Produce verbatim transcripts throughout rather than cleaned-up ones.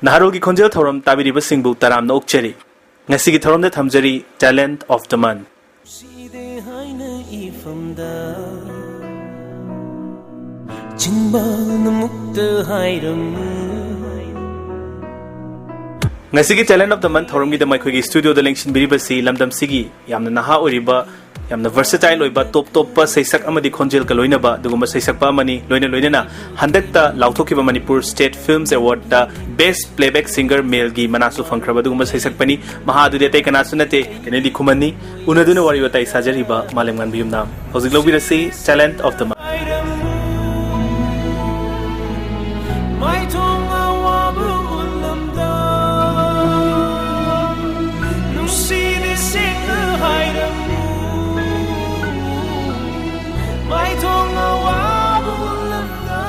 ꯅꯍꯥꯔꯣꯜꯒꯤ ꯈꯣꯟꯖꯦꯜ ꯊꯧꯔꯝ ꯇꯥꯕꯤꯔꯤꯕꯁꯤꯡꯕꯨ ꯇꯔꯥꯝꯅ ꯑꯣꯛꯆꯔꯤ꯫ ꯉꯁꯤꯒꯤ ꯊꯧꯔꯝꯗ ꯊꯝꯖꯔꯤ Talent of the Month꯫ ꯉꯁꯤꯒꯤ Talent of the Month ꯊꯧꯔꯝꯒꯤꯗꯃꯛ ꯑꯩꯈꯣꯏꯒꯤ ꯁ꯭ꯇꯨꯗꯤꯑꯣꯗ ꯂꯦꯡꯁꯤꯟꯕꯤꯔꯤꯕꯁꯤ ꯂꯝꯗꯝꯁꯤꯒꯤ ꯌꯥꯝꯅ ꯅꯍꯥ ꯑꯣꯏꯔꯤꯕ, ꯌꯥꯝꯅ versatile ꯑꯣꯏꯕ, ꯇꯣꯞ ꯇꯣꯞꯄ ꯁꯩꯁꯛ ꯑꯃꯗꯤ ꯈꯣꯟꯖꯦꯜꯒ ꯂꯣꯏꯅꯕ ꯑꯗꯨꯒꯨꯝꯕ ꯁꯩꯁꯛꯄ ꯑꯃꯅꯤ꯫ ꯂꯣꯏꯅ ꯂꯣꯏꯅꯅ ꯍꯟꯗꯛꯇ ꯂꯥꯎꯊꯣꯛꯈꯤꯕ Manipur State Films Awardꯇ Best Playback Singer Maleꯒꯤ ꯃꯅꯥꯁꯨ ꯐꯪꯈ꯭ꯔꯕ ꯑꯗꯨꯒꯨꯝꯕ ꯁꯩꯁꯛꯄꯅꯤ꯫ ꯃꯍꯥ ꯑꯗꯨꯗꯤ ꯑꯇꯩ ꯀꯅꯥꯁꯨ ꯅꯠꯇꯦ, ꯀꯦꯅꯦꯗꯤ ꯈꯨꯃꯟꯅꯤ꯫ ꯎꯅꯗꯨꯅ ꯋꯥꯔꯤ ꯋꯥꯇꯥꯏ ꯁꯥꯖꯔꯤꯕ ꯃꯥꯂꯦꯝꯉꯥꯟꯕ ꯌꯨꯝꯅꯥꯝ꯫ ꯍꯧꯖꯤꯛ ꯂꯧꯕꯤꯔꯁꯤ Talent of the Month꯫ ꯃꯥꯏꯊꯣꯡ ꯑꯋꯥꯕ ꯎꯠꯂꯝꯗ, ꯅꯨꯡꯁꯤꯅ ꯁꯦꯡꯅ ꯍꯥꯏꯔꯝꯃꯨ, ꯃꯥꯏꯊꯣꯡ ꯑꯋꯥꯕ ꯎꯠꯂꯝꯗ꯫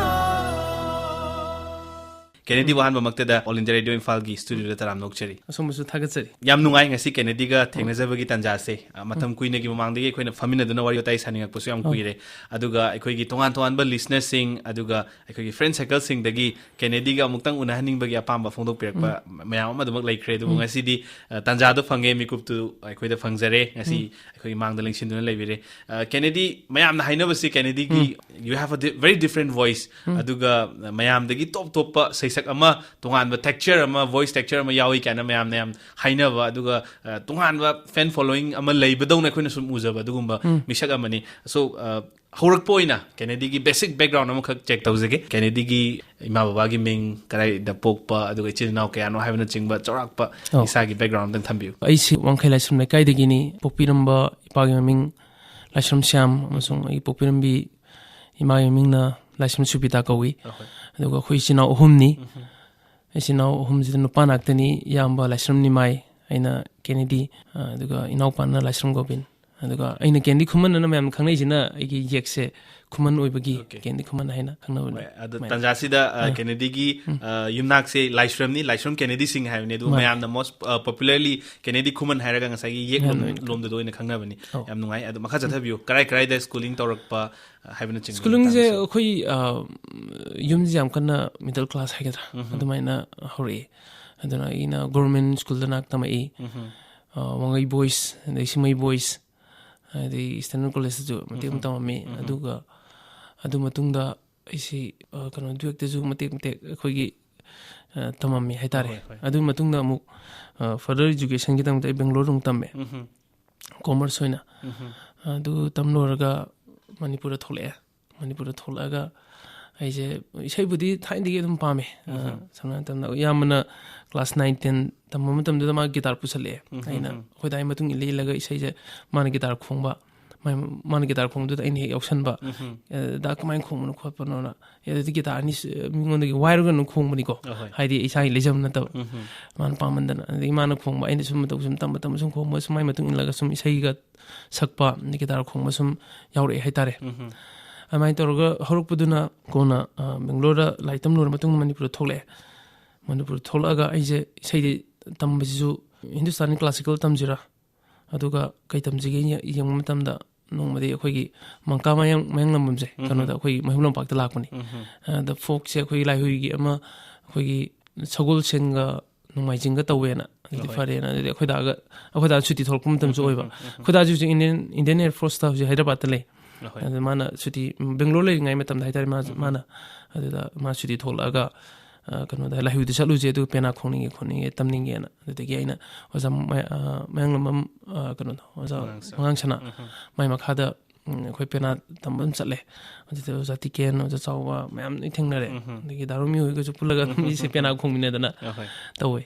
ꯀꯦꯅꯦꯗꯤꯕꯨ ꯑꯍꯥꯟꯕꯃꯛꯇꯗ All India Radio ꯏꯝꯐꯥꯜꯒꯤ ꯁ꯭ꯇꯨꯗꯤꯑꯣꯗ ꯇꯔꯥꯝꯅ ꯑꯣꯛꯆꯔꯤ꯫ ꯑꯁꯣꯝꯕꯁꯨ ꯊꯥꯒꯠꯆꯔꯤ꯫ ꯌꯥꯝ ꯅꯨꯡꯉꯥꯏ ꯉꯁꯤ ꯀꯦꯅꯦꯗꯤꯒ ꯊꯦꯡꯅꯖꯕꯒꯤ ꯇꯥꯟꯖꯥꯁꯦ꯫ ꯑ, ꯃꯇꯝ ꯀꯨꯏꯅꯒꯤ ꯃꯃꯥꯡꯗꯒꯤ ꯑꯩꯈꯣꯏꯅ ꯐꯝꯃꯤꯟꯅꯗꯨꯅ ꯋꯥꯔꯤ ꯋꯥꯇꯥꯏ ꯁꯥꯅꯤꯡꯉꯛꯄꯁꯨ ꯌꯥꯝ ꯑꯧ꯫ ꯀꯨꯏꯔꯦ꯫ ꯑꯗꯨꯒ ꯑꯩꯈꯣꯏꯒꯤ ꯇꯣꯉꯥꯟ ꯇꯣꯉꯥꯟꯕ listenerꯁꯤꯡ, ꯑꯗꯨꯒ ꯑꯩꯈꯣꯏꯒꯤ friend circleꯁꯤꯡꯗꯒꯤ ꯀꯦꯅꯦꯗꯤꯒ ꯑꯃꯨꯛꯇꯪ ꯎꯅꯍꯟꯅꯤꯡꯕꯒꯤ ꯑꯄꯥꯝꯕ ꯐꯣꯡꯗꯣꯛꯄꯤꯔꯛꯄ ꯎꯝ꯫ ꯃꯌꯥꯝ ꯑꯃ ꯑꯗꯨꯃꯛ ꯂꯩꯈ꯭ꯔꯦ꯫ ꯑꯗꯨꯕꯨ ꯎꯝ꯫ ꯉꯁꯤꯗꯤ, ꯑ, ꯇꯥꯟꯖꯥꯗꯣ ꯐꯪꯉꯦ, ꯃꯤꯀꯨꯞꯇꯨ ꯑꯩꯈꯣꯏꯗ ꯐꯪꯖꯔꯦ꯫ ꯉꯁꯤ ꯎꯝ꯫ ꯑꯩꯈꯣꯏꯒꯤ ꯃꯥꯡꯗ ꯂꯦꯡꯁꯤꯟꯗꯨꯅ ꯂꯩꯕꯤꯔꯦ꯫ ꯑ, ꯀꯦꯅꯦꯗꯤ, ꯃꯌꯥꯝꯅ ꯍꯥꯏꯅꯕꯁꯤ ꯀꯦꯅꯦꯗꯤꯒꯤ ꯎꯝ꯫ You have a di-, very different voice꯫ ꯎꯝ꯫ ꯑꯗꯨꯒ ꯃꯌꯥꯝꯗꯒꯤ ꯇꯣꯞ ꯇꯣꯞꯄ ꯁꯩꯁꯛ ꯑꯃ, ꯇꯣꯉꯥꯟꯕ texture ꯑꯃ, voice texture ꯑꯃ ꯌꯥꯎꯏ ꯀꯥꯏꯅ ꯃꯌꯥꯝꯅ ꯌꯥꯝ ꯍꯥꯏꯅꯕ, ꯑꯗꯨꯒ, ꯑ, ꯇꯣꯉꯥꯟꯕ fan following ꯑꯃ ꯂꯩꯕꯗꯧꯅ ꯑꯩꯈꯣꯏꯅ ꯁꯨꯝ ꯎꯖꯕ ꯑꯗꯨꯒꯨꯝꯕ ꯎꯝ꯫ ꯃꯤꯁꯛ ꯑꯃꯅꯤ꯫ So, ꯑ, ꯍꯧꯔꯛꯄ ꯑꯣꯏꯅ ꯀꯦꯅꯦꯗꯤꯒꯤ basic background ꯑꯃꯈꯛ check ꯇꯧꯖꯒꯦ꯫ ꯀꯦꯅꯦꯗꯤꯒꯤ ꯏꯃꯥ ꯕꯕꯥꯒꯤ ꯃꯤꯡ, ꯀꯗꯥꯏꯗ ꯄꯣꯛꯄ, ꯑꯗꯨꯒ ꯏꯆꯤꯜ ꯏꯅꯥꯎ ꯀꯌꯥꯅꯣ ꯍꯥꯏꯕꯅꯆꯤꯡꯕ ꯆꯥꯎꯔꯥꯛꯄ ꯑꯧ꯫ ꯏꯁꯥꯒꯤ background ꯑꯝꯇꯪ ꯊꯝꯕꯤꯌꯨ꯫ ꯑꯩꯁꯤ ꯋꯥꯡꯈꯩ ꯂꯥꯏꯁ꯭ꯔꯝ ꯂꯩꯀꯥꯏꯗꯒꯤꯅꯤ꯫ ꯄꯣꯛꯄꯤꯔꯝꯕ ꯏꯄꯥꯒꯤ ꯃꯃꯤꯡ ꯂꯥꯏꯁ꯭ꯔꯝ ꯁ꯭ꯌꯥꯝ ꯑꯃꯁꯨꯡ ꯑꯩꯒꯤ ꯄꯣꯛꯄꯤꯔꯝꯕꯤ ꯏꯃꯥꯒꯤ ꯃꯃꯤꯡꯅ ꯂꯥꯏꯁ꯭ꯔꯝ ꯁꯨꯕꯤꯇꯥ ꯀꯧꯏ꯫ ꯑꯍꯣꯏ꯫ ꯑꯗꯨꯒ ꯑꯩꯈꯣꯏ ꯏꯆꯤꯜ ꯏꯅꯥꯎ ꯑꯍꯨꯝꯅꯤ꯫ ꯎꯝ꯫ ꯏꯆꯤꯜ ꯏꯅꯥꯎ ꯑꯍꯨꯝꯁꯤꯗ ꯅꯨꯄꯥ ꯉꯥꯛꯇꯅꯤ꯫ ꯏꯌꯥꯝꯕ ꯂꯥꯏꯁ꯭ꯔꯝ ꯅꯤꯃꯥꯏ, ꯑꯩꯅ ꯀꯦꯅꯦꯗꯤ, ꯑ, ꯑꯗꯨꯒ ꯏꯅꯥꯎꯄꯥꯅ ꯂꯥꯏꯁ꯭ꯔꯝ ꯒꯣꯕꯤꯟ꯫ ꯑꯗꯨꯒ ꯑꯩꯅ ꯀꯦꯅꯦꯗꯤ ꯈꯨꯃꯟ ꯑꯅ ꯃꯌꯥꯝꯅ ꯈꯪꯅꯩꯁꯤꯅ ꯑꯩꯒꯤ ꯌꯦꯛꯁꯦ ꯈꯨꯃꯟ ꯑꯣꯏꯕꯒꯤ ꯑꯣꯀꯦ꯫ ꯀꯦꯅꯦꯗꯤ ꯈꯨꯃꯟ ꯍꯥꯏꯅ ꯈꯪꯅꯕꯅꯤ꯫ ꯍꯣꯏ, ꯑꯗꯣ ꯃꯌꯥꯝ꯫ ꯇꯥꯟꯖꯥꯁꯤꯗ, ꯑ, ꯑꯥ꯫ ꯀꯦꯅꯦꯗꯤꯒꯤ, ꯎꯝ꯫ ꯑ, ꯌꯨꯝꯅꯥꯛꯁꯦ ꯂꯥꯏꯁ꯭ꯔꯝꯅꯤ, ꯂꯥꯏꯁ꯭ꯔꯝ ꯀꯦꯅꯦꯗꯤ ꯁꯤꯡ ꯍꯥꯏꯕꯅꯤ꯫ ꯑꯗꯨꯕꯨ ꯃꯥꯅꯤ꯫ ꯃꯌꯥꯝꯅ most, ꯑ, popularly ꯀꯦꯅꯦꯗꯤ ꯈꯨꯃꯟ ꯍꯥꯏꯔꯒ ꯉꯁꯥꯏꯒꯤ ꯌꯦꯛ ꯂꯣꯝ-, ꯃꯥꯅꯤ, ꯃꯥꯅꯤ꯫ ꯂꯣꯝꯗꯨꯗ ꯑꯣꯏꯅ ꯈꯪꯅꯕꯅꯤ꯫ ꯑꯧ꯫ ꯌꯥꯝ ꯅꯨꯡꯉꯥꯏ꯫ ꯑꯗꯣ ꯃꯈꯥ ꯆꯠꯊꯕꯤꯌꯨ꯫ ꯀꯔꯥꯏ ꯀꯔꯥꯏꯗ schooling ꯇꯧꯔꯛꯄ, ꯑ, ꯍꯥꯏꯕꯅꯆꯤꯡꯕ ꯁ꯭ꯀꯨꯂꯤꯡꯁꯦ ꯃꯇꯥꯡꯗꯁꯨ꯫ ꯑꯩꯈꯣꯏ, ꯑ, ꯌꯨꯝꯁꯦ ꯌꯥꯝ ꯀꯟꯅ middle class ꯍꯥꯏꯒꯗ꯭ꯔꯥ, ꯑꯗꯨꯃꯥꯏꯅ ꯍꯧꯔꯛꯏ꯫ ꯑꯗꯨꯅ ꯑꯩꯅ government schoolꯗ ꯅꯥꯛ ꯇꯝꯃꯛꯏ꯫ ꯑ, ꯋꯥꯡꯉꯩ boys, ꯑꯗꯩ ꯁꯤꯃꯩ boys, ꯑꯗꯩ Standard Collegeꯇꯁꯨ ꯃꯇꯦꯛ ꯑꯃ ꯇꯝꯃꯝꯃꯤ꯫ ꯑꯗꯨꯒ ꯑꯗꯨ ꯃꯇꯨꯡꯗ ꯑꯩꯁꯤ, ꯑ, ꯀꯩꯅꯣ, twelfthꯇꯁꯨ ꯃꯇꯦꯛ ꯃꯇꯦꯛ ꯑꯩꯈꯣꯏꯒꯤ, ꯑ, ꯇꯝꯃꯝꯃꯤ ꯍꯥꯏꯇꯥꯔꯦ꯫ ꯍꯣꯏ, ꯍꯣꯏ꯫ ꯑꯗꯨꯒꯤ ꯃꯇꯨꯡꯗ ꯑꯃꯨꯛ, ꯑ, further educationꯒꯤꯗꯃꯛꯇ ꯑꯩ ꯕꯦꯡꯒ꯭ꯂꯣꯔꯗ ꯑꯃꯨꯛ ꯇꯝꯃꯦ, commerce ꯑꯣꯏꯅ꯫ ꯑꯗꯨ ꯇꯝ ꯂꯣꯏꯔꯒ ꯃꯅꯤꯄꯨꯔꯗ ꯊꯣꯛꯂꯛꯑꯦ꯫ ꯃꯅꯤꯄꯨꯔꯗ ꯊꯣꯛꯂꯛꯑꯒ ꯑꯩꯁꯦ ꯏꯁꯩꯕꯨꯗꯤ ꯊꯥꯏꯅꯗꯒꯤ ꯑꯗꯨꯝ ꯄꯥꯝꯃꯦ꯫ ꯑ, ꯁꯝꯅ ꯍꯥꯏꯔꯕꯗ, ꯏꯌꯥꯝꯕꯅ class nine ten ꯇꯝꯕ ꯃꯇꯝꯗꯨꯗ ꯃꯥ guitar ꯄꯨꯁꯜꯂꯛꯑꯦ꯫ ꯑꯩꯅ ꯑꯩꯈꯣꯏ ꯗꯥꯒꯤ ꯃꯇꯨꯡ ꯏꯜꯂ ꯏꯜꯂꯒ ꯏꯁꯩꯁꯦ ꯃꯥꯅ guitar ꯈꯣꯡꯕ, ꯃꯥꯏ-, ꯃꯥꯅ guitar ꯈꯣꯡꯕꯗꯨꯗ ꯑꯩꯅ ꯍꯦꯛ ꯌꯥꯎꯁꯟꯕ꯫ "ꯑꯦ, ꯗꯥ, ꯀꯃꯥꯏꯅ ꯈꯣꯡꯕꯅꯣ ꯈꯣꯠꯄꯅꯣꯅ?" "ꯑꯦ, ꯑꯗꯨꯗꯤ guitar ꯑꯅꯤ ꯁ-, ꯃꯤꯉꯣꯟꯗꯒꯤ ꯋꯥꯏꯔꯒ ꯑꯗꯨꯝ ꯈꯣꯡꯕꯅꯤꯀꯣ"꯫ ꯑꯍꯣꯏ꯫ ꯍꯥꯏꯗꯤ ꯏꯁꯥꯒꯤ ꯂꯩꯖꯕ ꯅꯠꯇꯕ꯫ ꯃꯥꯅ ꯄꯥꯝꯃꯟꯗꯅ꯫ ꯑꯗꯒꯤ ꯃꯥꯅ ꯈꯣꯡꯕ, ꯑꯩꯅ ꯁꯨꯝ ꯃꯇꯧ ꯁꯨꯝ ꯇꯝꯕ ꯇꯝꯕ ꯁꯨꯝ ꯈꯣꯡꯕ, ꯁꯨꯝ ꯃꯥꯏ ꯃꯇꯨꯡ ꯏꯜꯂꯒ ꯁꯨꯝ ꯏꯁꯩꯒ ꯁꯛꯄ, ꯑꯗꯩ guitar ꯈꯣꯡꯕ ꯁꯨꯝ ꯌꯥꯎꯔꯛꯑꯦ ꯍꯥꯏꯇꯥꯔꯦ꯫ ꯑꯗꯨꯃꯥꯏꯅ ꯇꯧꯔꯒ ꯍꯧꯔꯛꯄꯗꯨꯅ ꯀꯣꯟꯅ, ꯑ, ꯕꯦꯡꯒ꯭ꯂꯣꯔꯗ ꯂꯥꯏꯔꯤꯛ ꯇꯝ ꯂꯣꯏꯔ ꯃꯇꯨꯡꯗ ꯃꯅꯤꯄꯨꯔꯗ ꯊꯣꯛꯂꯛꯑꯦ꯫ ꯃꯅꯤꯄꯨꯔꯗ ꯊꯣꯛꯂꯛꯑꯒ ꯑꯩꯁꯦ ꯏꯁꯩꯗꯤ ꯇꯝꯕꯁꯤꯁꯨ ꯍꯤꯟꯗꯨꯁꯇꯥꯅꯤ classical ꯇꯝꯁꯤꯔꯥ, ꯑꯗꯨꯒ ꯀꯩ ꯇꯝꯁꯤꯒꯦ ꯌꯦ-, ꯌꯦꯡꯕ ꯃꯇꯝꯗ ꯅꯣꯡꯃꯗꯤ ꯑꯩꯈꯣꯏꯒꯤ ꯃꯪꯀꯥ ꯃꯌꯥꯡ-, ꯃꯌꯥꯡꯂꯝꯕꯝꯁꯦ ꯀꯩꯅꯣꯗ ꯑꯩꯈꯣꯏꯒꯤ ꯃꯌꯨꯝ ꯂꯝꯄꯥꯛꯇ ꯂꯥꯛꯄꯅꯤ꯫ ꯑꯗ folkꯁꯦ ꯑꯩꯈꯣꯏꯒꯤ ꯂꯥꯏꯍꯨꯏꯒꯤ ꯑꯃ ꯑꯩꯈꯣꯏꯒꯤ ꯁꯒꯣꯜꯁꯦꯟꯒ ꯅꯣꯡꯃꯥꯏꯖꯤꯡꯒ ꯇꯧꯋꯦꯅ꯫ ꯑꯗꯨꯗꯤ ꯍꯣꯏ꯫ ꯐꯔꯦꯅ꯫ ꯑꯗꯨꯗꯤ ꯑꯩꯈꯣꯏ ꯗꯥꯒ, ꯑꯩꯈꯣꯏ ꯗꯥ ꯁꯨꯇꯤ ꯊꯣꯛꯂꯛꯄ ꯃꯇꯝꯁꯨ ꯑꯣꯏꯕ꯫ ꯑꯩꯈꯣꯏ ꯗꯥꯁꯨ ꯍꯧꯖꯤꯛ Indian, Indian Air Forceꯇ ꯍꯧꯖꯤꯛ ꯍꯥꯏꯗ꯭ꯔꯕꯥꯗꯇ ꯂꯩ꯫ ꯍꯣꯏ꯫ ꯑꯗ ꯃꯥꯅ ꯁꯨꯇꯤ, ꯕꯦꯡꯒ꯭ꯂꯣꯔ ꯂꯩꯔꯤꯉꯩ ꯃꯇꯝꯗ ꯍꯥꯏꯇꯥꯔꯦ, ꯃꯥ, ꯃꯥꯅ ꯑꯗꯨꯗ ꯃꯥ ꯁꯨꯇꯤ ꯊꯣꯛꯂꯛꯑꯒ, ꯑ, ꯀꯩꯅꯣꯗ, "ꯂꯥꯏꯍꯨꯏꯗ ꯆꯠꯂꯨꯁꯦ, ꯑꯗꯨꯒ ꯄꯦꯅꯥ ꯈꯣꯡꯅꯤꯡꯉꯦ, ꯈꯣꯠꯅꯤꯡꯉꯦ, ꯇꯝꯅꯤꯡꯉꯦꯅ"꯫ ꯑꯗꯨꯗꯒꯤ ꯑꯩꯅ ꯑꯣꯖꯥ ꯃ-, ꯑ, ꯃꯌꯥꯡꯂꯝꯕꯝ, ꯑ, ꯀꯩꯅꯣꯗꯣ, ꯑꯣꯖꯥ ꯃꯉꯥꯡꯁꯅꯥ꯫ ꯃꯉꯥꯡꯁꯅꯥ, ꯃꯥꯏ ꯃꯈꯥꯗ ꯎꯝ, ꯑꯩꯈꯣꯏ ꯄꯦꯅꯥ ꯇꯝꯕ ꯑꯗꯨꯝ ꯆꯠꯂꯦ꯫ ꯑꯗꯨꯗ ꯑꯣꯖꯥ ꯇꯤꯀꯦꯟ, ꯑꯣꯖꯥ ꯆꯥꯎꯕ ꯃꯌꯥꯝ ꯂꯣꯏ ꯊꯦꯡꯅꯔꯦ꯫ ꯑꯗꯒꯤ ꯗꯥ ꯔꯣꯃꯤ ꯍꯣꯏꯒꯁꯨ ꯄꯨꯜꯂꯒ ꯑꯗꯨꯝ ꯃꯤꯁꯦ ꯄꯦꯅꯥ ꯈꯣꯡꯃꯤꯟꯅꯗꯅ ꯍꯣꯏ꯫ ꯇꯧꯋꯦ꯫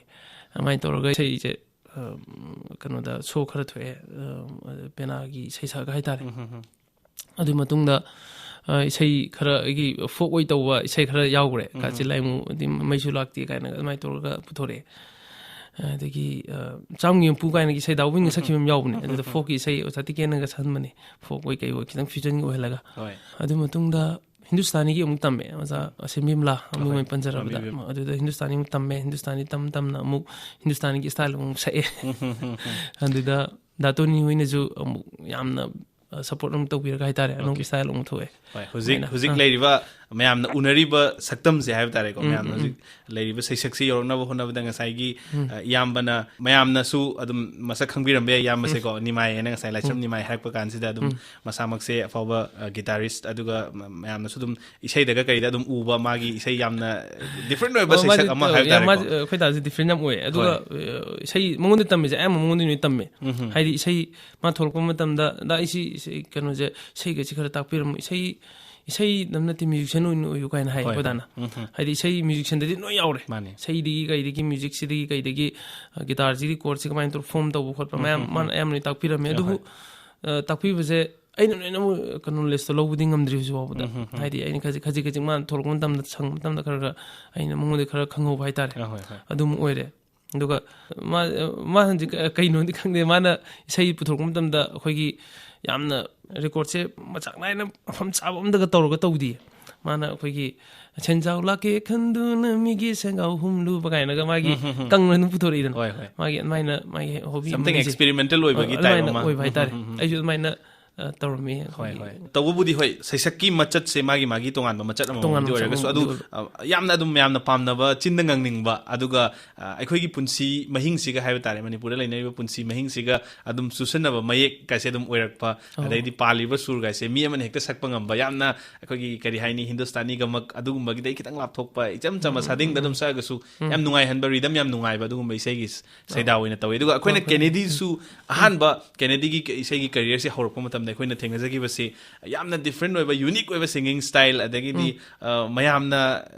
ꯑꯗꯨꯃꯥꯏꯅ ꯇꯧꯔꯒ ꯏꯁꯩꯁꯦ, ꯑ, ꯀꯩꯅꯣꯗ show ꯈꯔ ꯊꯣꯛꯑꯦ, ꯑ, ꯄꯦꯅꯥꯒꯤ ꯏꯁꯩ ꯁꯛꯑꯒ ꯍꯥꯏꯇꯥꯔꯦ꯫ ꯑꯗꯨꯒꯤ ꯃꯇꯨꯡꯗ, ꯑ, ꯏꯁꯩ ꯈꯔ ꯑꯩꯒꯤ folk ꯑꯣꯏ ꯇꯧꯕ ꯏꯁꯩ ꯈꯔ ꯌꯥꯎꯈ꯭ꯔꯦ꯫ ꯀꯥꯆꯤꯟ ꯂꯥꯏꯃꯨ, ꯑꯗꯩ ꯃꯩꯁꯨ ꯂꯥꯛꯇꯦ ꯀꯥꯏꯅꯒ ꯑꯗꯨꯃꯥꯏꯅ ꯇꯧꯔꯒ ꯄꯨꯊꯣꯔꯛꯑꯦ꯫ ꯑꯗꯒꯤ, ꯑ, ꯆꯥꯝꯒꯤ ꯃꯄꯨ ꯀꯥꯏꯅꯒꯤ ꯏꯁꯩ ꯗꯥꯎꯕꯤꯅ ꯁꯛꯈꯤꯕ ꯑꯃ ꯌꯥꯎꯕꯅꯦ꯫ ꯑꯗꯨꯗ folkꯀꯤ ꯏꯁꯩ ꯑꯣꯖꯥ ꯇꯤꯀꯦꯟꯅꯒ ꯁꯛꯍꯟꯕꯅꯦ꯫ Folk ꯑꯣꯏ ꯀꯩ ꯑꯣꯏ ꯈꯤꯇꯪ fusionꯒ ꯑꯣꯏꯍꯜꯂꯒ꯫ ꯍꯣꯏ꯫ ꯑꯗꯨ ꯃꯇꯨꯡꯗ ꯍꯤꯟꯗꯨꯁꯇꯥꯅꯤꯒꯤ ꯑꯃꯨꯛ ꯇꯝꯃꯦ꯫ ꯑꯣꯖꯥ ꯑꯁꯦꯝꯕꯤꯝꯂꯥ, ꯃꯃꯤꯡ ꯍꯣꯏ, ꯑꯣꯏꯅ ꯄꯟꯖꯔꯕꯗ꯫ ꯑꯁꯦꯝꯕꯤꯝꯂꯥ꯫ ꯑꯗꯨꯗ ꯍꯤꯟꯗꯨꯁꯇꯥꯅꯤ ꯑꯃꯨꯛ ꯇꯝꯃꯦ꯫ ꯍꯤꯟꯗꯨꯁꯇꯥꯅꯤ ꯇꯝ ꯇꯝꯅ ꯑꯃꯨꯛ ꯍꯤꯟꯗꯨꯁꯇꯥꯅꯤꯒꯤ style ꯑꯃꯨꯛ ꯁꯛꯑꯦ꯫ ꯑꯗꯨꯗ ꯗꯥ ꯇꯣꯅꯤ ꯍꯣꯏꯅꯁꯨ ꯑꯃꯨꯛ ꯌꯥꯝꯅ, ꯑ, support ꯑꯃꯨꯛ ꯇꯧꯕꯤꯔꯒ ꯍꯥꯏꯇꯥꯔꯦ, ꯑꯅꯧꯕ OK꯫ Style ꯑꯃꯨꯛ ꯊꯣꯛꯑꯦ꯫ ꯍꯣꯏ, ꯍꯧꯖꯤꯛ, ꯑꯗꯨꯃꯥꯏꯅ꯫ ꯍꯧꯖꯤꯛ ꯑꯥ꯫ ꯂꯩꯔꯤꯕ ꯃꯌꯥꯝꯅ ꯎꯅꯔꯤꯕ ꯁꯛꯇꯝꯁꯦ ꯍꯥꯏꯕ ꯇꯥꯔꯦꯀꯣ, ꯃꯌꯥꯝꯅ ꯍꯧꯖꯤꯛ ꯂꯩꯔꯤꯕ ꯁꯩꯁꯛꯁꯤ ꯌꯧꯔꯛꯅꯕ ꯍꯣꯠꯅꯕꯗ ꯉꯁꯥꯏꯒꯤ, ꯑ, ꯏꯌꯥꯝꯕꯅ, ꯃꯌꯥꯝꯅꯁꯨ ꯑꯗꯨꯝ ꯃꯁꯛ ꯈꯪꯕꯤꯔꯝꯕ ꯌꯥꯏ, ꯏꯌꯥꯝꯕꯁꯦꯀꯣ, ꯅꯤꯃꯥꯏ ꯍꯥꯏꯅ ꯉꯁꯥꯏ ꯂꯥꯏꯁ꯭ꯔꯝ ꯅꯤꯃꯥꯏ ꯍꯥꯏꯔꯛꯄ ꯀꯥꯟꯁꯤꯗ ꯑꯗꯨꯝ ꯃꯁꯥꯃꯛꯁꯦ ꯑꯐꯥꯎꯕ, ꯑ, ꯒꯤꯇꯥꯔꯤꯁ, ꯑꯗꯨꯒ ꯃ-, ꯃꯌꯥꯝꯅꯁꯨ ꯑꯗꯨꯝ ꯏꯁꯩꯗꯒ ꯀꯩꯗ ꯑꯗꯨꯝ ꯎꯕ ꯃꯥꯒꯤ ꯏꯁꯩ ꯌꯥꯝꯅ ꯗꯤꯐ꯭ꯔꯦꯟ ꯑꯣꯏꯕ ꯑꯣ, ꯁꯩꯁꯛ ꯃꯥꯗꯤ, ꯑꯃ ꯑ, ꯍꯥꯏꯕ ꯌꯥꯝ, ꯇꯥꯔꯦꯀꯣ꯫ ꯃꯥꯗꯤ, ꯑ, ꯑꯩꯈꯣꯏ ꯗꯥꯁꯦ ꯗꯤꯐ꯭ꯔꯦꯟ ꯌꯥꯝ ꯑꯣꯏ꯫ ꯑꯗꯨꯒ, ꯍꯣꯏ꯫ ꯑ, ꯏꯁꯩ ꯃꯉꯣꯟꯗ ꯇꯝꯃꯤꯁꯦ ꯑꯌꯥꯝꯕ ꯃꯉꯣꯟꯗ ꯂꯣꯏ ꯇꯝꯃꯦ꯫ ꯎꯝ ꯍꯝ꯫ ꯍꯥꯏꯗꯤ ꯏꯁꯩ ꯃꯥ ꯊꯣꯛꯂꯛꯄ ꯃꯇꯝꯗ, "ꯗꯥ, ꯑꯩ ꯁꯤ, ꯁꯤ ꯀꯩꯅꯣꯁꯦ, ꯏꯁꯩꯒꯁꯤ ꯈꯔ ꯇꯥꯛꯄꯤꯔꯝꯃꯨ, ꯏꯁꯩ, ꯏꯁꯩ ꯅꯝ ꯅꯠꯇꯦ, ꯃ꯭ꯌꯨꯖꯤꯁꯤꯌꯥꯟ ꯑꯣꯏꯅ ꯑꯣꯏꯌꯨ" ꯀꯥꯏꯅ ꯍꯥꯏ ꯍꯣꯏ, ꯑꯩꯈꯣꯏ ꯍꯣꯏ꯫ ꯗꯥꯅ꯫ ꯎꯝ ꯍꯝ꯫ ꯍꯥꯏꯗꯤ ꯏꯁꯩ ꯃ꯭ꯌꯨꯖꯤꯛꯁꯤꯌꯥꯟꯗꯗꯤ ꯂꯣꯏ ꯌꯥꯎꯔꯦ꯫ ꯃꯥꯅꯦ꯫ ꯏꯁꯩꯗꯒꯤ ꯀꯩꯗꯒꯤ, ꯃ꯭ꯌꯨꯖꯤꯛꯁꯤꯗꯒꯤ ꯀꯩꯗꯒꯤ, ꯑ, ꯒꯤꯇꯥꯔꯁꯤꯗꯒꯤ ꯀꯣꯔꯠꯁꯤ ꯀꯃꯥꯏꯅ ꯇꯧꯔ ꯐꯣꯝ ꯇꯧꯕ ꯈꯣꯠꯄ ꯎꯝ ꯃꯌꯥꯝ ꯍꯝ ꯍꯝ꯫ ꯃꯥꯅ ꯑꯌꯥꯝꯕꯅ ꯇꯥꯛꯄꯤꯔꯝꯃꯦ꯫ ꯍꯣꯏ, ꯑꯗꯨꯕꯨ, ꯍꯣꯏ꯫ ꯑ, ꯇꯥꯛꯄꯤꯕꯁꯦ ꯑꯩꯅ ꯂꯣꯏꯅꯃꯛ ꯀꯩꯅꯣ ꯂꯤꯁꯇꯣ ꯂꯧꯕꯗꯤ ꯉꯝꯗ꯭ꯔꯤ ꯍꯧꯖꯤꯛ ꯐꯥꯎꯕꯗ꯫ ꯎꯝ ꯍꯝ ꯍꯝ꯫ ꯍꯥꯏꯗꯤ ꯑꯩꯅ ꯈꯖꯤꯛ, ꯈꯖꯤꯛ ꯈꯖꯤꯛ ꯃꯥꯅ ꯊꯣꯛꯂꯛꯄ ꯃꯇꯝꯗ, ꯁꯪꯕ ꯃꯇꯝꯗ ꯈꯔ ꯈꯔ ꯑꯩꯅ ꯃꯉꯣꯟꯗ ꯈꯔ ꯈꯪꯍꯧꯕ ꯍꯥꯏꯇꯥꯔꯦ꯫ ꯑ, ꯍꯣꯏ, ꯍꯣꯏ꯫ ꯑꯗꯨꯝ ꯑꯣꯏꯔꯦ꯫ ꯑꯗꯨꯒ ꯃꯥ, ꯃꯥ ꯍꯧꯖꯤꯛ ꯀꯩꯅꯣꯗꯤ ꯈꯪꯗꯦ, ꯃꯥꯅ ꯏꯁꯩ ꯄꯨꯊꯣꯔꯛꯄ ꯃꯇꯝꯗ ꯑꯩꯈꯣꯏꯒꯤ ꯌꯥꯝꯅ ꯔꯦꯀꯣꯔꯠꯁꯦ ꯃꯆꯥꯛ ꯅꯥꯏꯅ ꯃꯐꯝ ꯆꯥꯕ ꯑꯝꯗꯒ ꯇꯧꯔꯒ ꯇꯧꯗꯤꯌꯦ꯫ ꯃꯥꯅ ꯑꯩꯈꯣꯏꯒꯤ "ꯁꯦꯟꯖꯥꯎ ꯂꯥꯛꯀꯦ ꯈꯟꯗꯨꯅ ꯃꯤꯒꯤ ꯁꯦꯟꯖꯥꯎ ꯍꯨꯝꯂꯨꯕ" ꯀꯥꯏꯅꯒ ꯃꯥꯒꯤ ꯎꯝ, ꯍꯝ, ꯍꯝ꯫ ꯀꯪꯅ ꯑꯗꯨꯝ ꯄꯨꯊꯣꯔꯛꯏꯗꯅ꯫ ꯍꯣꯏ, ꯍꯣꯏ꯫ ꯃꯥꯒꯤ ꯑꯗꯨꯃꯥꯏꯅ ꯃꯥꯒꯤ ꯍꯣꯕꯤ ꯑꯃ something ꯂꯩꯖꯩ꯫ Experimental ꯑꯣꯏꯕꯒꯤ ꯑ, type ꯑꯗꯨꯃꯥꯏꯅ ꯑꯃ꯫ ꯑꯣꯏꯕ ꯎꯝ, ꯍꯥꯏꯇꯥꯔꯦ꯫ ꯎꯝ, ꯎꯝ, ꯎꯝ꯫ ꯑꯩꯁꯨ ꯑꯗꯨꯃꯥꯏꯅ, ꯑ, ꯇꯧꯔꯝꯃꯤ ꯍꯣꯏ, ꯑꯩꯈꯣꯏꯒꯤ꯫ ꯍꯣꯏ꯫ ꯇꯧꯕꯕꯨꯗꯤ ꯍꯣꯏ, ꯁꯩꯁꯛꯀꯤ ꯃꯆꯠꯁꯦ ꯃꯥꯒꯤ ꯃꯥꯒꯤ ꯇꯣꯉꯥꯟꯕ ꯃꯆꯠ ꯑꯃꯃꯝꯗꯤ ꯇꯣꯉꯥꯟꯕ ꯃꯆꯠ ꯑꯣꯏꯔꯒꯁꯨ, ꯑꯗꯨ, ꯑꯃꯃꯝꯗꯤ ꯑꯣꯏꯕ꯫ ꯑ, ꯌꯥꯝꯅ ꯑꯗꯨꯝ ꯃꯌꯥꯝꯅ ꯄꯥꯝꯅꯕ, ꯆꯤꯟꯗ ꯉꯪꯅꯤꯡꯕ, ꯑꯗꯨꯒ, ꯑ, ꯑꯩꯈꯣꯏꯒꯤ ꯄꯨꯟꯁꯤ ꯃꯍꯤꯡꯁꯤꯒ ꯍꯥꯏꯕ ꯇꯥꯔꯦ, ꯃꯅꯤꯄꯨꯔꯗ ꯂꯩꯅꯔꯤꯕ ꯄꯨꯟꯁꯤ ꯃꯍꯤꯡꯁꯤꯒ ꯑꯗꯨꯝ ꯆꯨꯁꯟꯅꯕ ꯃꯌꯦꯛ ꯀꯥꯏꯁꯦ ꯑꯗꯨꯝ ꯑꯣꯏꯔꯛꯄ, ꯑꯧ꯫ ꯑꯗꯩꯗꯤ ꯄꯥꯜꯂꯤꯕ ꯁꯨꯔ ꯀꯥꯏꯁꯦ ꯃꯤ ꯑꯃꯅ ꯍꯦꯛꯇ ꯁꯛꯄ ꯉꯝꯕ, ꯌꯥꯝꯅ ꯑꯩꯈꯣꯏꯒꯤ, ꯀꯔꯤ ꯍꯥꯏꯅꯤ, ꯍꯤꯟꯗꯨꯁꯇꯥꯅꯤ ꯒꯃꯛ ꯑꯗꯨꯒꯨꯝꯕꯒꯤꯗꯩ ꯈꯤꯇꯪ ꯂꯥꯞꯊꯣꯛꯄ, ꯏꯆꯝ ꯆꯝꯕ ꯎꯝ, ꯎꯝ, ꯁꯥꯗꯤꯡꯗ ꯎꯝ, ꯑꯗꯨꯝ ꯎꯝ꯫ ꯁꯛꯑꯒꯁꯨ ꯎꯝ꯫ ꯌꯥꯝ ꯅꯨꯡꯉꯥꯏꯍꯟꯕ, ꯔꯤꯗꯝ ꯌꯥꯝ ꯅꯨꯡꯉꯥꯏꯕ ꯑꯗꯨꯒꯨꯝꯕ ꯏꯁꯩꯒꯤ ꯁ-, ꯁꯩꯗꯥ ꯑꯧ꯫ ꯑꯣꯏꯅ ꯇꯧꯋꯤ꯫ ꯑꯗꯨꯒ ꯑꯩꯈꯣꯏꯅ ꯑꯩꯈꯣꯏꯅ ꯀꯦꯅꯦꯗꯤꯁꯨ ꯑꯍꯥꯟꯕ ꯀꯦꯅꯦꯗꯤꯒꯤ ꯀ-, ꯏꯁꯩꯒꯤ ꯀꯦꯔꯤꯌꯔꯁꯦ ꯍꯧꯔꯛꯄ ꯃꯇꯝꯗ ꯑꯩꯈꯣꯏꯅ ꯊꯦꯡꯅꯖꯈꯤꯕꯁꯤ ꯌꯥꯝꯅ ꯗꯤꯐ꯭ꯔꯦꯟ ꯑꯣꯏꯕ, ꯌꯨꯅꯤꯛ ꯑꯣꯏꯕ ꯁꯤꯡꯒꯤꯡ ꯁ꯭ꯇꯥꯏꯜ, ꯑꯗꯒꯤꯗꯤ, ꯎꯝ꯫ ꯑ, ꯃꯌꯥꯝꯅ,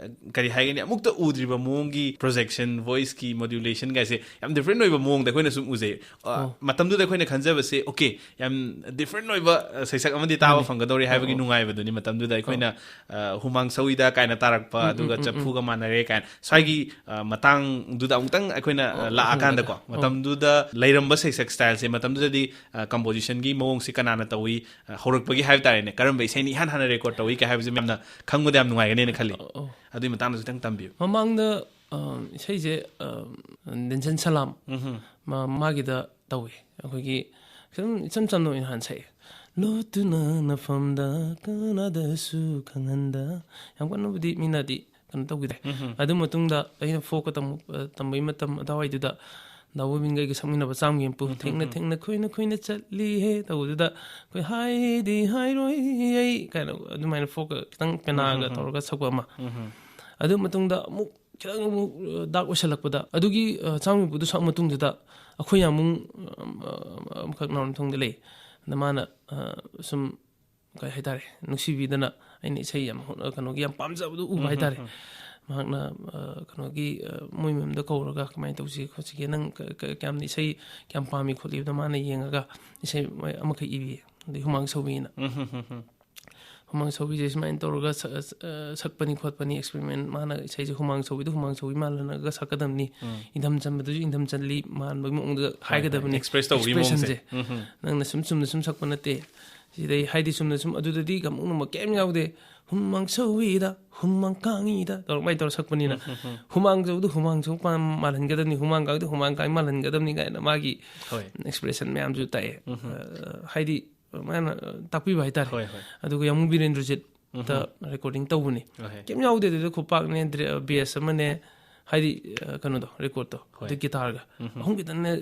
ꯀꯔꯤ ꯍꯥꯏꯒꯅꯤ, ꯑꯃꯨꯛꯇ ꯎꯗ꯭ꯔꯤꯕ ꯃꯑꯣꯡꯒꯤ ꯄ꯭ꯔꯣꯖꯦꯛꯁꯟ, ꯚꯣꯏꯁꯀꯤ ꯃꯣꯗ꯭ꯌꯨꯂꯦꯁꯟ ꯀꯥꯏꯁꯦ ꯌꯥꯝ ꯗꯤꯐ꯭ꯔꯦꯟ ꯑꯣꯏꯕ ꯃꯑꯣꯡꯗ ꯑꯩꯈꯣꯏꯅ ꯁꯨꯝ ꯎꯖꯩ꯫ ꯑ, ꯑꯣ꯫ ꯃꯇꯝꯗꯨꯗ ꯑꯩꯈꯣꯏꯅ ꯈꯟꯖꯕꯁꯦ, "ꯑꯣꯀꯦ, ꯌꯥꯝ ꯗꯤꯐ꯭ꯔꯦꯟ ꯑꯣꯏꯕ, ꯑ, ꯁꯩꯁꯛ ꯑꯃꯗꯤ ꯇꯥꯕ ꯃꯥꯅꯦ꯫ ꯐꯪꯒꯗꯧꯔꯤ" ꯍꯥꯏꯕꯒꯤ ꯑꯣ, ꯑꯣ꯫ ꯅꯨꯡꯉꯥꯏꯕꯗꯨꯅꯤ꯫ ꯃꯇꯝꯗꯨꯗ ꯑꯣ꯫ ꯑꯩꯈꯣꯏꯅ, ꯑ, "ꯍꯨꯃꯥꯡ ꯁꯧꯏꯗ" ꯀꯥꯏꯅ ꯇꯥꯔꯛꯄ, ꯎꯝ, ꯎꯝ, ꯑꯗꯨꯒ ꯎꯝ, ꯎꯝ꯫ "ꯆꯐꯨꯒ ꯃꯥꯟꯅꯔꯦ" ꯀꯥꯏꯅ ꯁ꯭ꯋꯥꯏꯒꯤ, ꯑ, ꯃꯇꯥꯡꯗꯨꯗ ꯑꯃꯨꯛꯇꯪ ꯑꯩꯈꯣꯏꯅ, ꯑ, ꯑꯣ, ꯑꯣ, ꯂꯥꯛꯑꯀꯥꯟꯗꯀꯣ, ꯍꯣꯏ, ꯍꯣꯏ꯫ ꯑꯣ꯫ ꯃꯇꯝꯗꯨꯗ ꯂꯩꯔꯝꯕ ꯁꯩꯁꯛ ꯁ꯭ꯇꯥꯏꯜꯁꯦ, ꯃꯇꯝꯗꯨꯗꯗꯤ, ꯑ, ꯀꯝꯄꯣꯖꯤꯁꯟꯒꯤ ꯃꯑꯣꯡꯁꯦ ꯀꯅꯥꯅ ꯇꯧꯏ, ꯑ, ꯍꯧꯔꯛꯄꯒꯤ ꯍꯥꯏꯕ ꯇꯥꯔꯦꯅꯦ, ꯀꯔꯝꯕ ꯏꯁꯩꯅ ꯏꯍꯥꯟ ꯍꯥꯟꯅ ꯔꯦꯀꯣꯔꯗ ꯇꯧꯏ ꯀꯥꯏ ꯍꯥꯏꯕꯁꯦ ꯃꯌꯥꯝꯅ ꯈꯪꯕꯗ ꯌꯥꯝ ꯅꯨꯡꯉꯥꯏꯒꯅꯦꯅ ꯈꯜꯂꯤ꯫ ꯑꯣ, ꯑꯣ꯫ ꯑꯗꯨꯒꯤ ꯃꯇꯥꯡꯗꯁꯨ ꯈꯤꯇꯪ ꯇꯝꯕꯤꯌꯨ꯫ ꯃꯃꯥꯡꯗ, ꯑ, ꯏꯁꯩꯁꯦ, ꯑ, ꯗꯦꯟꯁꯟ ꯁꯂꯥꯝ, ꯎꯝ ꯍꯝ꯫ ꯃꯥ-, ꯃꯥꯒꯤꯗ ꯇꯧꯏ꯫ ꯑꯩꯈꯣꯏꯒꯤ ꯁꯨꯝ ꯏꯆꯝ ꯆꯝꯅ ꯑꯣꯏꯅ ꯍꯥꯟꯅ ꯁꯛꯑꯦ꯫ ꯂꯣꯠꯇꯨꯅ ꯅꯐꯝꯗ ꯀꯅꯥꯗꯁꯨ ꯈꯪꯍꯟꯗ꯫ ꯌꯥꯝ ꯀꯟꯅꯕꯨꯗꯤ ꯃꯤꯅꯗꯤ ꯀꯩꯅꯣ ꯇꯧꯈꯤꯗ꯭ꯔꯦ꯫ ꯑꯗꯨ ꯃꯇꯨꯡꯗ ꯑꯩꯅ ꯐꯣꯛꯀ ꯇꯝ-, ꯑ, ꯇꯝꯕꯩ ꯃꯇꯝ ꯑꯗꯨꯋꯥꯏꯗꯨꯗ ꯗꯥ ꯕꯣꯕꯤꯟꯒ ꯑꯩꯒ ꯁꯛꯃꯤꯟꯅꯕ ꯆꯥꯝꯒꯤ ꯃꯄꯨ, "ꯊꯦꯡꯅ ꯊꯦꯡꯅ ꯈꯣꯏꯅ ꯈꯣꯏꯅ ꯆꯠꯂꯤꯍꯦ" ꯇꯧꯕꯗꯨꯗ ꯑꯩꯈꯣꯏ "ꯍꯥꯏꯗꯤ ꯍꯥꯏꯔꯣꯏ ꯑꯩ" ꯀꯥꯏꯅ ꯑꯗꯨꯃꯥꯏꯅ ꯐꯣꯛꯀ ꯈꯤꯇꯪ ꯄꯦꯅꯥꯒ ꯇꯧꯔꯒ ꯁꯛꯄ ꯑꯃ꯫ ꯑꯗꯨ ꯃꯇꯨꯡꯗ ꯑꯃꯨꯛ ꯈꯤꯇꯪ ꯑꯃꯨꯛ, ꯑ, ꯗꯥꯛ ꯑꯣꯏꯁꯜꯂꯛꯄꯗ ꯑꯗꯨꯒꯤ, ꯑ, ꯆꯥꯝꯒꯤ ꯃꯄꯨꯗꯨ ꯁꯛꯑ ꯃꯇꯨꯡꯗꯨꯗ ꯑꯩꯈꯣꯏ ꯌꯥꯝꯕꯨꯡ, ꯑ, ꯑ, ꯑꯃꯈꯛ ꯅꯥꯎꯔꯦꯝꯊꯣꯡꯗ ꯂꯩ꯫ ꯑꯗ ꯃꯥꯅ, ꯑ, ꯁꯨꯝ ꯀꯩ ꯍꯥꯏꯇꯥꯔꯦ, ꯅꯨꯡꯁꯤꯕꯤꯗꯅ ꯑꯩꯅ ꯏꯁꯩ ꯌꯥꯝ ꯍꯣꯠꯅ-, ꯀꯩꯅꯣꯒꯤ ꯌꯥꯝ ꯄꯥꯝꯖꯕꯗꯨ ꯎꯕ ꯍꯥꯏꯇꯥꯔꯦ꯫ ꯃꯍꯥꯛꯅ, ꯑ, ꯀꯩꯅꯣꯒꯤ, ꯑ, ꯃꯣꯏ ꯃꯌꯨꯝꯗ ꯀꯧꯔꯒ "ꯀꯃꯥꯏꯅ ꯇꯧꯁꯤꯒꯦ ꯈꯣꯠꯁꯤꯒꯦ, ꯅꯪ ꯀ-, ꯀ-, ꯀꯌꯥꯝꯅ ꯏꯁꯩ ꯀꯌꯥꯝ ꯄꯥꯝꯃꯤ ꯈꯣꯠꯂꯤꯕꯗ" ꯃꯥꯅ ꯌꯦꯡꯉꯒ ꯏꯁꯩ ꯑꯃꯈꯛ ꯏꯕꯤꯌꯦ꯫ ꯑꯗꯩ "ꯍꯨꯃꯥꯡ ꯁꯧꯕꯤꯅ"꯫ "ꯍꯨꯃꯥꯡ ꯁꯧꯕꯤꯁꯦ ꯁꯨꯃꯥꯏꯅ ꯇꯧꯔꯒ ꯁ-, ꯑ, ꯁꯛꯄꯅꯤ ꯈꯣꯠꯄꯅꯤ, ꯑꯦꯛꯁꯄꯦꯔꯤꯃꯦꯟ, ꯃꯥꯅ ꯏꯁꯩꯁꯦ ꯍꯨꯃꯥꯡ ꯁꯧꯕꯤꯗꯣ ꯍꯨꯃꯥꯡ ꯁꯧꯕꯤ ꯃꯥꯜꯂꯅꯒ ꯁꯛꯀꯗꯕꯅꯤ, ꯏꯪꯊꯝ ꯆꯟꯕꯗꯨꯁꯨ ꯏꯪꯊꯝ ꯆꯜꯂꯤ ꯃꯥꯟꯕꯒꯤ ꯃꯑꯣꯡꯗ ꯍꯥꯏꯒꯗꯕꯅꯤ꯫ ꯑꯦꯛꯁꯄ꯭ꯔꯦꯁ ꯇꯧꯕꯒꯤ ꯃꯑꯣꯡꯁꯦ꯫ ꯑꯦꯛꯁꯄ꯭ꯔꯦꯁꯟꯁꯦ꯫ ꯅꯪꯅ ꯁꯨꯝ ꯆꯨꯝꯅ ꯁꯨꯝ ꯁꯛꯄ ꯅꯠꯇꯦ꯫ ꯁꯤꯗꯩ ꯍꯥꯏꯗꯤ ꯆꯨꯝꯅ ꯁꯨꯝ ꯑꯗꯨꯗꯗꯤ ꯑꯃꯨꯛ ꯀꯩꯝ ꯌꯥꯎꯗꯦ꯫ "ꯍꯨꯃꯥꯡ ꯁꯧꯋꯤꯗ, ꯍꯨꯃꯥꯡ ꯀꯥꯡꯉꯤꯗ" ꯇꯧꯔ ꯃꯥꯏ ꯇꯧꯔ ꯁꯛꯄꯅꯤꯅ꯫ ꯍꯨꯃꯥꯡ ꯁꯧꯕꯗꯣ ꯍꯨꯃꯥꯡ ꯁꯧ ꯄꯥꯝ-, ꯃꯥꯜꯍꯟꯒꯗꯕꯅꯤ, ꯍꯨꯃꯥꯡ ꯀꯥꯡꯗꯤ ꯍꯨꯃꯥꯡ ꯀꯥꯡ ꯃꯥꯜꯍꯟꯒꯗꯕꯅꯤ ꯀꯥꯏꯅ ꯃꯥꯒꯤ ꯍꯣꯏ꯫ ꯑꯦꯛꯁꯄ꯭ꯔꯦꯁꯟ ꯃꯌꯥꯝꯁꯨ ꯇꯥꯛꯑꯦ꯫ ꯑ, ꯍꯥꯏꯗꯤ ꯃꯥꯅ ꯇꯥꯛꯄꯤꯕ ꯍꯥꯏꯇꯥꯔꯦ꯫ ꯍꯣꯏ, ꯍꯣꯏ꯫ ꯑꯗꯨꯒ ꯌꯥꯝꯕꯨꯡ ꯕꯤꯔꯦꯟꯗ꯭ꯔꯖꯤꯠꯇ ꯔꯦꯀꯣꯔꯗꯤꯡ ꯇꯧꯕꯅꯤ꯫ ꯍꯣꯏ꯫ ꯀꯩꯝ ꯌꯥꯎꯗꯦ ꯑꯗꯨꯗ, ꯈꯣꯄꯥꯛꯅꯦ, ꯗ꯭ꯔꯦ-, ꯕꯦꯁ ꯑꯃꯅꯦ, ꯍꯥꯏꯗꯤ, ꯑ, ꯀꯩꯅꯣꯗꯣ, ꯔꯦꯀꯣꯔꯗꯇꯣ, ꯍꯣꯏ꯫ ꯑꯗꯨ ꯒꯤꯇꯥꯔꯒ꯫ ꯑꯍꯨꯝ ꯈꯤꯇꯪꯅꯦ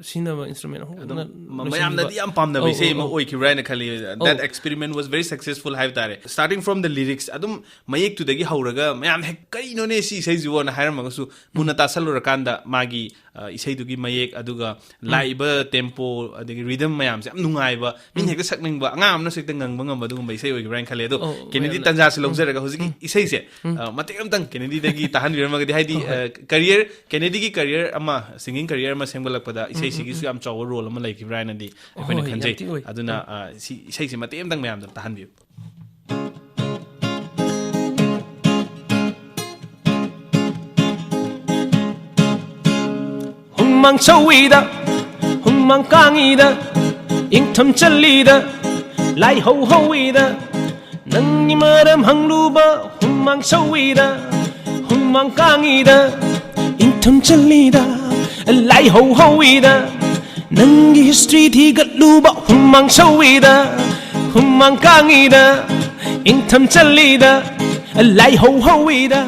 ꯁꯤꯖꯤꯟꯅꯕ ꯏꯟꯁꯇ꯭ꯔꯨꯃꯦꯟ ꯑꯍꯨꯝ ꯑꯗꯨꯝ ꯈꯛꯇꯅ ꯃ-, ꯂꯣꯏꯁꯤꯟꯈꯤꯕ꯫ ꯃꯌꯥꯝꯅꯗꯤ ꯌꯥꯝ ꯄꯥꯝꯅꯕ ꯑꯧ, ꯏꯁꯩ ꯑꯧ, ꯑꯃ ꯑꯧ꯫ ꯑꯣꯏꯈꯤꯕ꯭ꯔꯥ ꯍꯥꯏꯅ ꯈꯜꯂꯤ꯫ That ꯑꯧ꯫ Experiment was very successful ꯍꯥꯏꯕ ꯇꯥꯔꯦ꯫ Starting from the lyrics, ꯑꯗꯨꯝ ꯃꯌꯦꯛꯇꯨꯗꯒꯤ ꯍꯧꯔꯒ ꯃꯌꯥꯝ ꯍꯦꯛ "ꯀꯔꯤꯅꯣꯅꯦ ꯁꯤ ꯏꯁꯩꯁꯤꯕꯣꯅ" ꯍꯥꯏꯔꯝꯃꯒꯁꯨ ꯃꯨꯟꯅ ꯇꯥꯁꯜꯂꯨꯔꯀꯥꯟꯗ ꯃꯥꯒꯤ, ꯑ, ꯏꯁꯩꯗꯨꯒꯤ ꯃꯌꯦꯛ, ꯑꯗꯨꯒ ꯂꯥꯛꯏꯕ ꯇꯦꯝꯄꯣ, ꯑꯗꯒꯤ ꯔꯤꯗꯝ ꯃꯌꯥꯝꯁꯦ ꯌꯥꯝ ꯅꯨꯡꯉꯥꯏꯕ, ꯃꯤꯅ ꯍꯦꯛꯇ ꯁꯛꯅꯤꯡꯕ, ꯑꯉꯥꯡ ꯑꯃꯅꯁꯨ ꯍꯦꯛꯇ ꯉꯪꯕ ꯉꯝꯕ ꯑꯗꯨꯒꯨꯝꯕ ꯏꯁꯩ ꯑꯣꯏꯈꯤꯕ꯭ꯔꯥ ꯍꯥꯏꯅ ꯈꯜꯂꯦ꯫ ꯑꯗꯣ ꯑꯧ, ꯀꯦꯅꯦꯗꯤ, ꯃꯌꯥꯝꯅ ꯇꯟꯖꯥꯁꯤ ꯂꯧꯖꯔꯒ ꯍꯧꯖꯤꯛꯀꯤ ꯏꯁꯩꯁꯦ, ꯑ, ꯃꯇꯦꯛ ꯑꯃꯇꯪ ꯀꯦꯅꯦꯗꯤꯗꯒꯤ ꯇꯥꯍꯟꯕꯤꯔꯝꯃꯒꯗꯤ, ꯍꯥꯏꯗꯤ, ꯍꯣꯏ, ꯍꯣꯏ꯫ ꯑ, ꯀꯦꯔꯤꯌꯔ, ꯀꯦꯅꯦꯗꯤꯒꯤ ꯀꯦꯔꯤꯌꯔ ꯑꯃ, ꯁꯤꯡꯒꯤꯡ ꯀꯦꯔꯤꯌꯔ ꯑꯃ ꯁꯦꯝꯒꯠꯂꯛꯄꯗ ꯏꯁꯩꯁꯤꯒꯤꯁꯨ ꯌꯥꯝ ꯆꯥꯎꯕ ꯔꯣꯜ ꯑꯃ ꯂꯩꯈꯤꯕ꯭ꯔꯥ ꯍꯥꯏꯅꯗꯤ ꯑꯩꯈꯣꯏꯅ ꯍꯣꯏ, ꯌꯥꯝ ꯈꯟꯖꯩ꯫ ꯊꯤ ꯑꯣꯏ꯫ ꯑꯗꯨꯅ, ꯑ, ꯁꯤ ꯏꯁꯩꯁꯦ ꯃꯇꯦꯛ ꯑꯃꯇꯪ ꯃꯌꯥꯝꯗ ꯇꯥꯍꯟꯕꯤꯌꯨ꯫ ꯍꯨꯃꯥꯡ ꯁꯧꯏꯗ, ꯍꯨꯃꯥꯡ ꯀꯥꯡꯏꯗ, ꯏꯪꯊꯝ ꯆꯜꯂꯤꯗ, ꯂꯥꯏꯍꯧ ꯍꯧꯏꯗ, ꯅꯪꯒꯤ ꯃꯔꯝ ꯍꯪꯂꯨꯕ ꯍꯨꯃꯥꯡ ꯁꯧꯏꯗ, ꯍꯨꯃꯥꯡ ꯀꯥꯡꯏꯗ, ꯏꯪꯊꯝ ꯆꯜꯂꯤꯗ, ꯂꯥꯏꯍꯧ ꯍꯧꯏꯗ, ꯅꯪꯒꯤ ꯍꯤꯁꯇ꯭ꯔꯤ ꯊꯤꯒꯠꯂꯨ꯫ ꯎꯕ ꯍꯨꯃꯥꯡ ꯁꯧꯏꯗ, ꯍꯨꯃꯥꯡ ꯀꯥꯡꯏꯗ, ꯏꯪꯊꯝ ꯆꯜꯂꯤꯗ, ꯂꯥꯏꯍꯧ ꯍꯧꯏꯗ꯫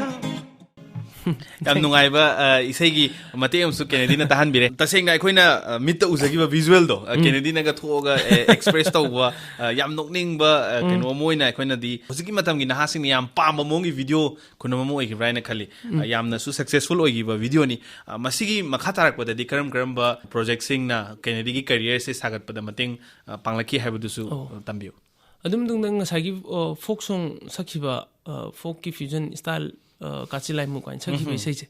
ꯌꯥꯝ ꯅꯨꯡꯉꯥꯏꯕ, ꯑ, ꯏꯁꯩꯒꯤ ꯃꯇꯦꯛ ꯑꯃꯁꯨ ꯀꯦꯅꯦꯗꯤꯅ ꯇꯥꯍꯟꯕꯤꯔꯦ꯫ ꯇꯁꯦꯡꯅ ꯑꯩꯈꯣꯏꯅ, ꯑ, ꯃꯤꯠꯇ ꯎꯖꯈꯤꯕ visualꯗꯣ, ꯑ, ꯎꯝ꯫ ꯀꯦꯅꯦꯗꯤꯅꯒ ꯊꯣꯛꯑꯒ, ꯑ, express ꯇꯧꯕ, ꯑ, ꯌꯥꯝ ꯅꯣꯛꯅꯤꯡꯕ, ꯑ, ꯎꯝ꯫ ꯀꯩꯅꯣ ꯑꯃ ꯑꯣꯏꯅ ꯑꯩꯈꯣꯏꯅꯗꯤ ꯍꯧꯖꯤꯛꯀꯤ ꯃꯇꯝꯒꯤ ꯅꯍꯥꯁꯤꯡꯅ ꯌꯥꯝ ꯄꯥꯝꯕ ꯃꯑꯣꯡꯒꯤ video ꯈꯨꯅꯝ ꯑꯃ ꯑꯣꯏꯈꯤꯕ꯭ꯔꯥ ꯍꯥꯏꯅ ꯈꯜꯂꯤ꯫ ꯎꯝ꯫ ꯑ, ꯌꯥꯝꯅꯁꯨ successful ꯑꯣꯏꯈꯤꯕ videoꯅꯤ꯫ ꯑ, ꯃꯁꯤꯒꯤ ꯃꯈꯥ ꯇꯥꯔꯛꯄꯗꯗꯤ ꯀꯔꯝ ꯀꯔꯝꯕ projectꯁꯤꯡꯅ ꯀꯦꯅꯦꯗꯤꯒꯤ careerꯁꯦ ꯁꯥꯒꯠꯄꯗ ꯃꯇꯦꯡ, ꯑ, ꯄꯥꯡꯂꯛꯈꯤ ꯍꯥꯏꯕꯗꯨꯁꯨ, ꯑꯣ꯫ ꯑ, ꯇꯝꯕꯤꯌꯨ꯫ ꯑꯗꯨꯝ ꯃꯇꯨꯡꯗ ꯉꯁꯥꯏꯒꯤ, ꯑ, folk song ꯁꯛꯈꯤꯕ, ꯑ, folkꯀꯤ fusion style, ꯑ, ꯀꯥꯆꯤꯂꯥꯏ ꯃꯨꯛ ꯍꯥꯏꯅ ꯁꯛꯈꯤꯕ ꯎꯝ, ꯎꯝ꯫ ꯏꯁꯩꯁꯦ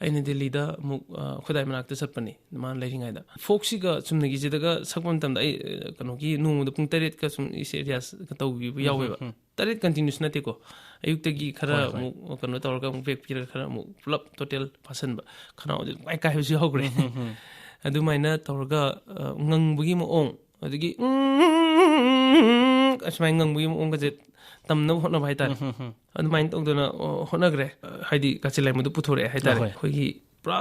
ꯑꯩꯅ ꯗꯦꯜꯂꯤꯗ ꯑꯃꯨꯛ, ꯑ, ꯑꯩꯈꯣꯏ ꯗꯥꯏ ꯃꯅꯥꯛꯇ ꯆꯠꯄꯅꯤ ꯃꯥꯅ ꯂꯩꯔꯤꯉꯩꯗ꯫ Folkꯁꯤꯒ ꯆꯨꯝꯅꯒꯤꯁꯤꯗꯒ ꯁꯛꯄ ꯃꯇꯝꯗ ꯑꯩ, ꯑ, ꯀꯩꯅꯣꯒꯤ ꯅꯣꯡꯃꯗ ꯄꯨꯡ ꯇꯔꯦꯠꯀ ꯁꯨꯝ ꯏꯁꯩ rehearseꯀ ꯇꯧꯕꯤꯕ ꯎꯝ, ꯌꯥꯎꯋꯦꯕ꯫ ꯎꯝ, ꯎꯝ꯫ ꯇꯔꯦꯠ continuous ꯅꯠꯇꯦꯀꯣ꯫ ꯑꯌꯨꯛꯇꯒꯤ ꯈꯔ ꯍꯣꯏ, ꯍꯣꯏ꯫ ꯑꯃꯨꯛ ꯀꯩꯅꯣ ꯇꯧꯔꯒ ꯑꯃꯨꯛ break ꯄꯤꯔꯒ ꯈꯔ ꯑꯃꯨꯛ ꯄꯨꯂꯞ total ꯐꯥꯁꯟꯕ꯫ ꯈꯅꯥꯎꯁꯦ ꯄꯨꯡꯀꯥꯏ ꯀꯥꯏꯕꯁꯨ ꯌꯥꯎꯈ꯭ꯔꯦ꯫ ꯎꯝ, ꯎꯝ, ꯎꯝ꯫ ꯑꯗꯨꯃꯥꯏꯅ ꯇꯧꯔꯒ, ꯑ, ꯉꯪꯕꯒꯤ ꯃꯑꯣꯡ, ꯑꯗꯒꯤ ꯎꯝ, ꯑꯁꯨꯃꯥꯏꯅ ꯉꯪꯕꯒꯤ ꯃꯑꯣꯡꯒꯁꯦ ꯇꯝꯅꯕ ꯍꯣꯠꯅꯕ ꯍꯥꯏꯇꯥꯔꯦ꯫ ꯎꯝ, ꯎꯝ, ꯎꯝ꯫ ꯑꯗꯨꯃꯥꯏꯅ ꯇꯧꯗꯅ, ꯑ, ꯍꯣꯠꯅꯈ꯭ꯔꯦ꯫ ꯑ, ꯍꯥꯏꯗꯤ ꯀꯥꯆꯤꯟ ꯂꯥꯏꯃꯨꯗꯨ ꯄꯨꯊꯣꯔꯛꯑꯦ ꯍꯥꯏꯇꯥꯔꯦ꯫ ꯑꯍꯣꯏ꯫ ꯑꯩꯈꯣꯏꯒꯤ ꯄꯨꯔꯥ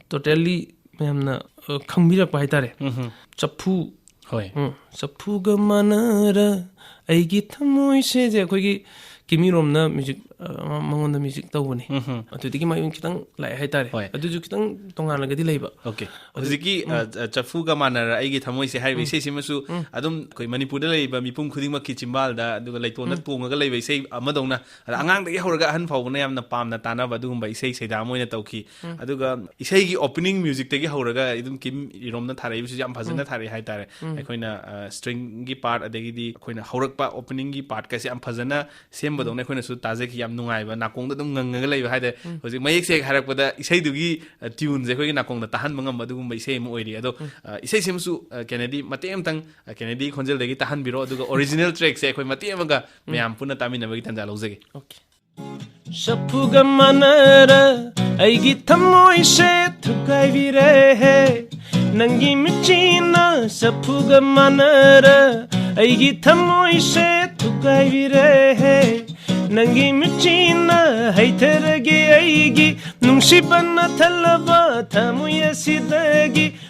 totally ꯃꯌꯥꯝꯅ, ꯑ, ꯈꯪꯕꯤꯔꯛꯄ ꯍꯥꯏꯇꯥꯔꯦ꯫ ꯎꯝ, ꯎꯝ꯫ ꯆꯐꯨ ꯍꯣꯏ꯫ ꯎꯝ, "ꯆꯐꯨꯒ ꯃꯥꯟꯅꯔ ꯑꯩꯒꯤ ꯊꯃꯣꯏꯁꯦ"ꯁꯦ ꯑꯩꯈꯣꯏꯒꯤ ꯀꯤꯃꯤ ꯔꯣꯝꯅ music, ꯑ, ꯃꯉꯣꯟꯗ music ꯇꯧꯕꯅꯤ꯫ ꯎꯝ, ꯎꯝ꯫ ꯑꯗꯨꯗꯒꯤ ꯃꯌꯨꯝ ꯈꯤꯇꯪ ꯂꯥꯛꯑꯦ ꯍꯥꯏꯇꯥꯔꯦ꯫ ꯍꯣꯏ꯫ ꯑꯗꯨꯁꯨ ꯈꯤꯇꯪ ꯇꯣꯉꯥꯜꯂꯒꯗꯤ ꯂꯩꯕ꯫ OK꯫ ꯑꯗꯨ ꯍꯧꯖꯤꯛꯀꯤ, ꯎꯝ꯫ ꯑ, ꯑ, "ꯆꯐꯨꯒ ꯃꯥꯟꯅꯔ ꯑꯩꯒꯤ ꯊꯃꯣꯏꯁꯦ" ꯍꯥꯏꯔꯤꯕ ꯎꯝ꯫ ꯏꯁꯩꯁꯤꯃꯁꯨ ꯎꯝ꯫ ꯑꯗꯨꯝ ꯑꯩꯈꯣꯏ ꯃꯅꯤꯄꯨꯔꯗ ꯂꯩꯔꯤꯕ ꯃꯤꯄꯨꯝ ꯈꯨꯗꯤꯡꯃꯛꯀꯤ ꯆꯤꯝꯕꯥꯜꯗ, ꯑꯗꯨꯒ ꯂꯩꯇꯣꯟꯗ ꯎꯝ꯫ ꯇꯣꯡꯉꯒ ꯂꯩꯕ ꯏꯁꯩ ꯑꯃꯗꯧꯅ, ꯑꯗ ꯑꯉꯥꯡꯗꯒꯤ ꯍꯧꯔꯒ ꯑꯍꯟ ꯐꯥꯎꯕꯅ ꯌꯥꯝꯅ ꯄꯥꯝꯅ ꯇꯥꯅꯕ ꯑꯗꯨꯒꯨꯝꯕ ꯏꯁꯩ ꯁꯩꯗꯥ ꯑꯃ ꯑꯣꯏꯅ ꯇꯧꯈꯤ꯫ ꯎꯝ꯫ ꯑꯗꯨꯒ ꯏꯁꯩꯒꯤ opening musicꯇꯒꯤ ꯍꯧꯔꯒ ꯑꯗꯨꯝ ꯀꯤꯝ ꯏꯔꯣꯝꯅ ꯊꯥꯔꯛꯏꯕꯁꯨ ꯌꯥꯝ ꯐꯖꯅ ꯎꯝ꯫ ꯊꯥꯔꯛꯑꯦ ꯍꯥꯏꯇꯥꯔꯦ꯫ ꯎꯝ꯫ ꯑꯩꯈꯣꯏꯅ, ꯑ, stringꯒꯤ part, ꯑꯗꯒꯤꯗꯤ ꯑꯩꯈꯣꯏꯅ ꯍꯧꯔꯛꯄ openingꯒꯤ partꯀꯁꯦ ꯌꯥꯝ ꯐꯖꯅ ꯁꯦꯝꯕꯗꯧꯅ ꯎꯝ꯫ ꯑꯩꯈꯣꯏꯅꯁꯨ ꯇꯥꯖꯈꯤ꯫ ꯌꯥꯝ ꯅꯨꯡꯉꯥꯏꯕ, ꯅꯥꯀꯣꯡꯗ ꯑꯗꯨꯝ ꯉꯪꯉꯒ ꯂꯩꯕ ꯍꯥꯏꯇꯥꯔꯦ꯫ ꯎꯝ꯫ ꯍꯧꯖꯤꯛ ꯃꯌꯦꯛ ꯁꯦꯡꯅ ꯍꯥꯏꯔꯛꯄꯗ ꯏꯁꯩꯗꯨꯒꯤ, ꯑ, tuneꯁꯦ ꯑꯩꯈꯣꯏꯒꯤ ꯅꯥꯀꯣꯡꯗ ꯇꯥꯍꯟꯕ ꯉꯝꯕ ꯑꯗꯨꯒꯨꯝꯕ ꯏꯁꯩ ꯑꯃ ꯑꯣꯏꯔꯤ꯫ ꯑꯗꯣ, ꯎꯝ꯫ ꯑ, ꯏꯁꯩꯁꯤꯃꯁꯨ, ꯑ, ꯀꯦꯅꯦꯗꯤ ꯃꯇꯦꯛ ꯑꯃꯇꯪ, ꯑ, ꯀꯦꯅꯦꯗꯤ ꯈꯣꯟꯖꯦꯜꯗꯒꯤ ꯇꯥꯍꯟꯕꯤꯔꯣ, ꯑꯗꯨꯒ original trackꯁꯦ ꯑꯩꯈꯣꯏ ꯃꯇꯦꯛ ꯑꯃꯒ ꯎꯝ꯫ ꯃꯌꯥꯝ ꯄꯨꯟꯅ ꯇꯥꯃꯤꯟꯅꯕꯒꯤ ꯇꯥꯟꯖꯥ ꯂꯧꯖꯒꯦ꯫ OK꯫ ꯆꯐꯨꯒ ꯃꯥꯟꯅꯔ ꯑꯩꯒꯤ ꯊꯃꯣꯏꯁꯦ ꯊꯨꯒꯥꯏꯕꯤꯔꯦꯍꯦ꯫ ꯅꯪꯒꯤ ꯃꯤꯠꯆꯤꯅ ꯆꯐꯨꯒ ꯃꯥꯟꯅꯔ ꯑꯩꯒꯤ ꯊꯃꯣꯏꯁꯦ ꯊꯨꯒꯥꯏꯕꯤꯔꯦꯍꯦ꯫ ꯅꯪꯒꯤ ꯃꯤꯠꯆꯤꯅ ꯍꯩꯊꯔꯒꯦ ꯑꯩꯒꯤ ꯅꯨꯡꯁꯤꯕꯅ ꯊꯜꯂꯕ ꯊꯃꯣꯏ ꯑꯁꯤꯗꯒꯤ꯫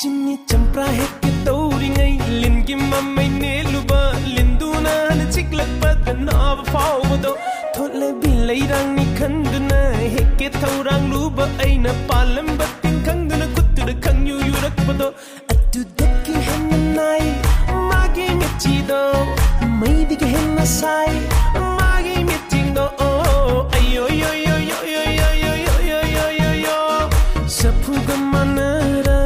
ꯆꯤꯅꯤ ꯆꯝꯄ꯭ꯔꯥ ꯍꯦꯛꯀꯦ ꯇꯧꯔꯤꯉꯩ, ꯂꯤꯟꯒꯤ ꯃꯃꯩ ꯅꯦꯠꯂꯨꯕ, ꯂꯤꯟꯗꯨꯅ ꯍꯥꯟꯅ ꯆꯤꯛꯂꯛꯄꯗ ꯅꯥꯕ ꯐꯥꯎꯕꯗꯣ꯫ ꯊꯣꯠꯂꯕꯤ ꯂꯩꯔꯥꯡꯅꯤ ꯈꯟꯗꯨꯅ ꯍꯦꯛꯀꯦ ꯊꯧꯔꯥꯡꯂꯨꯕ ꯑꯩꯅ, ꯄꯥꯜꯂꯝꯕ ꯇꯤꯟ ꯈꯪꯗꯨꯅ ꯈꯨꯠꯇꯨꯗ ꯈꯪꯌꯨ ꯌꯨꯔꯛꯄꯗꯣ꯫ ꯑꯗꯨꯗꯒꯤ ꯍꯦꯟꯅ ꯅꯥꯏ ꯃꯥꯒꯤ ꯃꯤꯠꯆꯤꯗꯣ, ꯃꯩꯗꯒꯤ ꯍꯦꯟꯅ ꯁꯥꯏ ꯃꯥꯒꯤ ꯃꯤꯠꯆꯤꯗꯣ꯫ ꯑꯣ, ꯑꯌꯣ, ꯌꯣ, ꯌꯣ꯫ ꯆꯐꯨꯒ ꯃꯥꯟꯅꯔ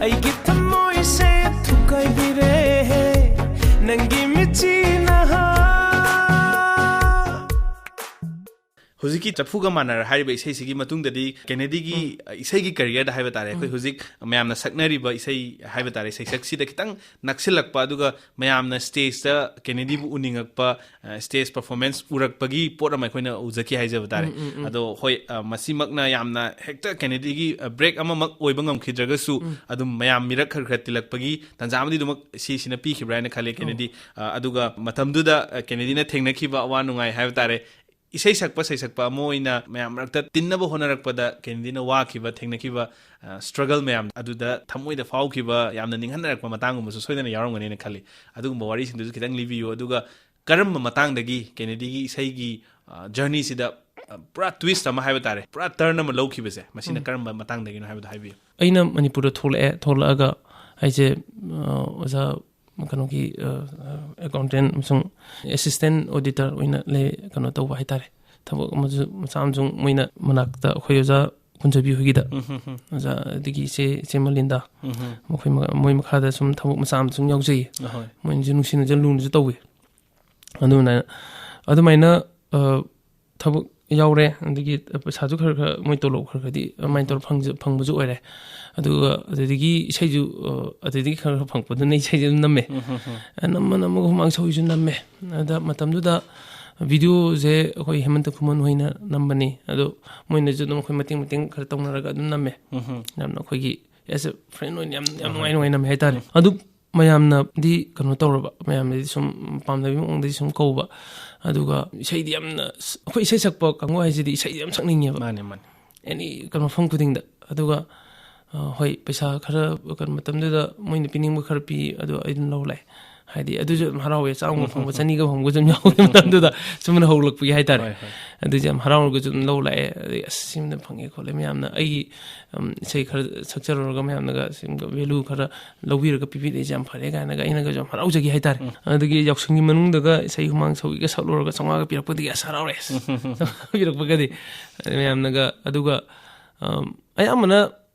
ꯑꯩꯒꯤ ꯊꯃꯣꯏꯁꯦ ꯊꯨꯒꯥꯏꯕꯤꯔꯦ ꯅꯪꯒꯤ ꯃꯤꯠꯆꯤꯅ꯫ ꯍꯧꯖꯤꯛꯀꯤ ꯆꯐꯨꯒ ꯃꯥꯟꯅꯔ ꯍꯥꯏꯔꯤꯕ ꯏꯁꯩꯁꯤꯒꯤ ꯃꯇꯨꯡꯗꯗꯤ ꯀꯦꯅꯦꯗꯤꯒꯤ, ꯑ, ꯏꯁꯩꯒꯤ ꯀꯦꯔꯤꯌꯔꯗ ꯍꯥꯏꯕ ꯇꯥꯔꯦ, ꯑꯩꯈꯣꯏ ꯍꯧꯖꯤꯛ ꯃꯌꯥꯝꯅ ꯁꯛꯅꯔꯤꯕ ꯏꯁꯩ ꯍꯥꯏꯕ ꯇꯥꯔꯦ, ꯏꯁꯩꯁꯛꯁꯤꯗ ꯈꯤꯇꯪ ꯅꯛꯁꯤꯜꯂꯛꯄ, ꯑꯗꯨꯒ ꯃꯌꯥꯝꯅ ꯁ꯭ꯇꯦꯖꯇ ꯀꯦꯅꯦꯗꯤꯕꯨ ꯎꯅꯤꯡꯉꯛꯄ, ꯑ, ꯁ꯭ꯇꯦꯖ ꯄꯔꯐꯣꯔꯃꯦꯟꯁ ꯎꯔꯛꯄꯒꯤ ꯄꯣꯠ ꯑꯃ ꯑꯩꯈꯣꯏꯅ ꯎꯖꯈꯤ ꯍꯥꯏꯖꯕ ꯇꯥꯔꯦ꯫ ꯑꯗꯣ ꯍꯣꯏ, ꯑ, ꯃꯁꯤꯃꯛꯅ ꯌꯥꯝꯅ ꯍꯦꯛꯇ ꯀꯦꯅꯦꯗꯤꯒꯤ, ꯑ, ꯕ꯭ꯔꯦꯛ ꯑꯃꯃꯛ ꯑꯣꯏꯕ ꯉꯝꯈꯤꯗ꯭ꯔꯒꯁꯨ, ꯑꯗꯨꯝ ꯃꯌꯥꯝ ꯃꯤꯔꯛ ꯈꯔ ꯈꯔ ꯇꯤꯜꯂꯛꯄꯒꯤ ꯇꯥꯟꯖꯥ ꯑꯃꯗꯤ ꯑꯗꯨꯃꯛ ꯁꯤꯁꯤꯅ ꯄꯤꯈꯤꯕ꯭ꯔꯥ ꯍꯥꯏꯅ ꯈꯜꯂꯦ ꯀꯦꯅꯦꯗꯤ꯫ ꯑ, ꯑꯗꯨꯒ ꯃꯇꯝꯗꯨꯗ, ꯑ, ꯀꯦꯅꯦꯗꯤꯅ ꯊꯦꯡꯅꯈꯤꯕ ꯑꯋꯥ ꯅꯨꯡꯉꯥꯏ ꯍꯥꯏꯕ ꯇꯥꯔꯦ, ꯏꯁꯩ ꯁꯛꯄ ꯁꯩꯁꯛꯄ ꯑꯃ ꯑꯣꯏꯅ ꯃꯌꯥꯝ ꯃꯔꯛꯇ ꯇꯤꯟꯅꯕ ꯍꯣꯠꯅꯔꯛꯄꯗ ꯀꯦꯅꯦꯗꯤꯅ ꯋꯥꯈꯤꯕ, ꯊꯦꯡꯅꯈꯤꯕ, ꯑ, ꯁ꯭ꯇ꯭ꯔꯒꯜ ꯃꯌꯥꯝ ꯑꯗꯨꯗ ꯊꯃꯣꯏꯗ ꯐꯥꯎꯈꯤꯕ, ꯌꯥꯝꯅ ꯅꯤꯡꯍꯟꯅꯔꯛꯄ ꯃꯇꯥꯡꯒꯨꯝꯕꯁꯨ ꯁꯣꯏꯗꯅ ꯌꯥꯎꯔꯝꯒꯅꯤꯅ ꯈꯜꯂꯤ꯫ ꯑꯗꯨꯒꯨꯝꯕ ꯋꯥꯔꯤꯁꯤꯡꯗꯨꯁꯨ ꯈꯤꯇꯪ ꯂꯤꯕꯤꯌꯨ, ꯑꯗꯨꯒ ꯀꯔꯝꯕ ꯃꯇꯥꯡꯗꯒꯤ ꯀꯦꯅꯦꯗꯤꯒꯤ ꯏꯁꯩꯒꯤ, ꯑ, ꯖꯔꯅꯤꯁꯤꯗ ꯄꯨꯔꯥ twist ꯑꯃ ꯍꯥꯏꯕ ꯇꯥꯔꯦ, ꯄꯨꯔꯥ turn ꯑꯃ ꯂꯧꯈꯤꯕꯁꯦ, ꯃꯁꯤꯅ ꯀꯔꯝꯕ ꯃꯇꯥꯡꯗꯒꯤꯅꯣ ꯍꯥꯏꯕꯗꯣ ꯍꯥꯏꯕꯤꯌꯨ꯫ ꯑꯩꯅ ꯃꯅꯤꯄꯨꯔꯗ ꯊꯣꯛꯂꯛꯑꯦ꯫ ꯊꯣꯛꯂꯛꯑꯒ ꯑꯩꯁꯦ, ꯑ, ꯑꯣꯖꯥ ꯀꯩꯅꯣꯒꯤ, ꯑ, ꯑ, accountant ꯑꯃꯁꯨꯡ assistant auditor ꯑꯣꯏꯅ ꯂꯩ, ꯀꯩꯅꯣ ꯇꯧꯕ ꯍꯥꯏꯇꯥꯔꯦ꯫ ꯊꯕꯛ ꯑꯃꯁꯨ ꯃꯆꯥ ꯑꯃꯁꯨꯡ ꯃꯣꯏꯅ ꯃꯅꯥꯛꯇ ꯑꯩꯈꯣꯏ ꯑꯣꯖꯥ ꯀꯨꯟꯖꯕꯤ ꯍꯣꯏꯒꯤꯗ, ꯑꯣꯖꯥ, ꯑꯗꯒꯤ ꯏꯆꯦ, ꯏꯆꯦ ꯃꯂꯤꯟꯗ, ꯃꯈꯣꯏ ꯃ-, ꯃꯣꯏ ꯃꯈꯥꯗ ꯁꯨꯝ ꯊꯕꯛ ꯃꯆꯥ ꯑꯃ ꯁꯨꯝ ꯌꯥꯎꯖꯩꯌꯦ꯫ ꯑꯍꯣꯏ꯫ ꯃꯣꯏꯅꯁꯨ ꯅꯨꯡꯁꯤꯅꯁꯨ ꯂꯨꯅꯁꯨ ꯇꯧꯋꯤ꯫ ꯑꯗꯨꯅ ꯑꯗꯨꯃꯥꯏꯅ, ꯑ, ꯊꯕꯛ ꯌꯥꯎꯔꯦ, ꯑꯗꯒꯤ ꯄꯩꯁꯥꯁꯨ ꯈꯔ ꯈꯔ ꯃꯣꯏ ꯇꯣꯂꯣꯞ ꯈꯔ ꯈꯔꯗꯤ ꯑꯗꯨꯃꯥꯏꯅ ꯇꯧꯔ ꯐꯪꯖ-, ꯐꯪꯕꯁꯨ ꯑꯣꯏꯔꯦ꯫ ꯑꯗꯨꯒ ꯑꯗꯨꯗꯒꯤ ꯏꯁꯩꯁꯨ, ꯑ, ꯑꯗꯨꯗꯒꯤ ꯈꯔ ꯈꯔ ꯐꯪꯉꯛꯄꯗꯨꯅ ꯏꯁꯩꯁꯦ ꯑꯗꯨꯝ ꯅꯝꯃꯦ꯫ ꯅꯝꯃ ꯅꯝꯃꯒ ꯍꯨꯃꯥꯡ ꯁꯧꯏꯁꯨ ꯅꯝꯃꯦ꯫ ꯑꯗ ꯃꯇꯝꯗꯨꯗ videoꯁꯦ ꯑꯩꯈꯣꯏ ꯍꯦꯃꯟꯇ ꯈꯨꯃꯟ ꯍꯣꯏꯅ ꯅꯝꯕꯅꯤ꯫ ꯑꯗꯣ ꯃꯣꯏꯅꯁꯨ ꯑꯗꯨꯝ ꯑꯩꯈꯣꯏ ꯃꯇꯦꯡ ꯃꯇꯦꯡ ꯈꯔ ꯇꯧꯅꯔꯒ ꯑꯗꯨꯝ ꯅꯝꯃꯦ꯫ ꯌꯥꯝꯅ ꯑꯩꯈꯣꯏꯒꯤ as a friend ꯑꯣꯏꯅ ꯌꯥꯝ, ꯌꯥꯝ ꯅꯨꯡꯉꯥꯏ ꯅꯨꯡꯉꯥꯏ ꯅꯝꯃꯦ ꯍꯥꯏꯇꯥꯔꯦ꯫ ꯑꯗꯨ ꯃꯌꯥꯝꯅꯗꯤ ꯀꯩꯅꯣ ꯇꯧꯔꯕ, ꯃꯌꯥꯝꯅꯗꯤ ꯁꯨꯝ ꯄꯥꯝꯅꯕꯒꯤ ꯃꯑꯣꯡꯗꯗꯤ ꯁꯨꯝ ꯀꯧꯕ꯫ ꯑꯗꯨꯒ ꯏꯁꯩꯗꯤ ꯌꯥꯝꯅ ꯁ-, ꯑꯩꯈꯣꯏ ꯏꯁꯩ ꯁꯛꯄ ꯀꯥꯡꯕꯨ ꯍꯥꯏꯁꯤꯗꯤ ꯏꯁꯩꯗꯤ ꯌꯥꯝ ꯁꯛꯅꯤꯡꯉꯦꯕ꯫ ꯃꯥꯅꯦ, ꯃꯥꯅꯦ꯫ ꯑꯦꯅꯤ ꯀꯩꯅꯣ, ꯃꯐꯝ ꯈꯨꯗꯤꯡꯗ꯫ ꯑꯗꯨꯒ, ꯑ, ꯍꯣꯏ, ꯄꯩꯁꯥ ꯈꯔ ꯀꯩꯅꯣ ꯃꯇꯝꯗꯨꯗ ꯃꯣꯏꯅ ꯄꯤꯅꯤꯡꯕ ꯈꯔ ꯄꯤ, ꯑꯗꯣ ꯑꯩ ꯑꯗꯨꯝ ꯂꯧ ꯂꯥꯛꯑꯦ꯫ ꯍꯥꯏꯗꯤ ꯑꯗꯨꯁꯨ ꯑꯗꯨꯝ ꯍꯔꯥꯎꯋꯦ, ꯆꯥꯝꯃꯒ ꯐꯪꯕ, ꯆꯅꯤꯒ ꯐꯪꯕꯁꯨ ꯑꯗꯨꯝ ꯌꯥꯎꯋꯦ ꯃꯇꯝꯗꯨꯗ, ꯁꯨꯝ ꯍꯧꯔꯛꯄꯒꯤ ꯍꯥꯏꯇꯥꯔꯦ꯫ ꯍꯣꯏ, ꯍꯣꯏ꯫ ꯑꯗꯨꯁꯨ ꯌꯥꯝ ꯍꯔꯥꯎꯔꯒꯁꯨ ꯑꯗꯨꯝ ꯂꯧ ꯂꯥꯛꯑꯦ꯫ ꯑꯗꯩ ꯑꯁ, ꯁꯤꯃꯅ ꯐꯪꯉꯦ ꯈꯣꯠꯂꯦ, ꯃꯌꯥꯝꯅ ꯑꯩꯒꯤ, ꯎꯝ, ꯏꯁꯩ ꯈꯔ ꯁꯛꯆꯔꯨꯔꯒ ꯃꯌꯥꯝꯅꯒ ꯁꯨꯝ value ꯈꯔ ꯂꯧꯕꯤꯔꯒ ꯄꯤꯕꯤꯔꯛꯏꯁꯦ ꯌꯥꯝ ꯐꯔꯦ ꯀꯥꯏꯅꯒ ꯑꯩꯅꯒꯁꯨ ꯌꯥꯝ ꯍꯔꯥꯎꯖꯈꯤ ꯍꯥꯏꯇꯥꯔꯦ꯫ ꯑꯗꯒꯤ ꯌꯥꯎꯁꯪꯒꯤ ꯃꯅꯨꯡꯗꯒ ꯏꯁꯩ ꯍꯨꯃꯥꯡ ꯁꯧꯏꯒ ꯁꯛꯂꯨꯔꯒ ꯆꯥꯝꯃꯉꯥꯒ ꯄꯤꯔꯛꯄꯗꯒꯤ ꯑꯁ ꯍꯔꯥꯎꯔꯦ꯫ ꯆꯥꯝꯃꯉꯥ ꯄꯤꯔꯛꯄꯒꯗꯤ ꯃꯌꯥꯝꯅꯒ, ꯑꯗꯨꯒ, ꯎꯝ, ꯑꯌꯥꯝꯕꯅ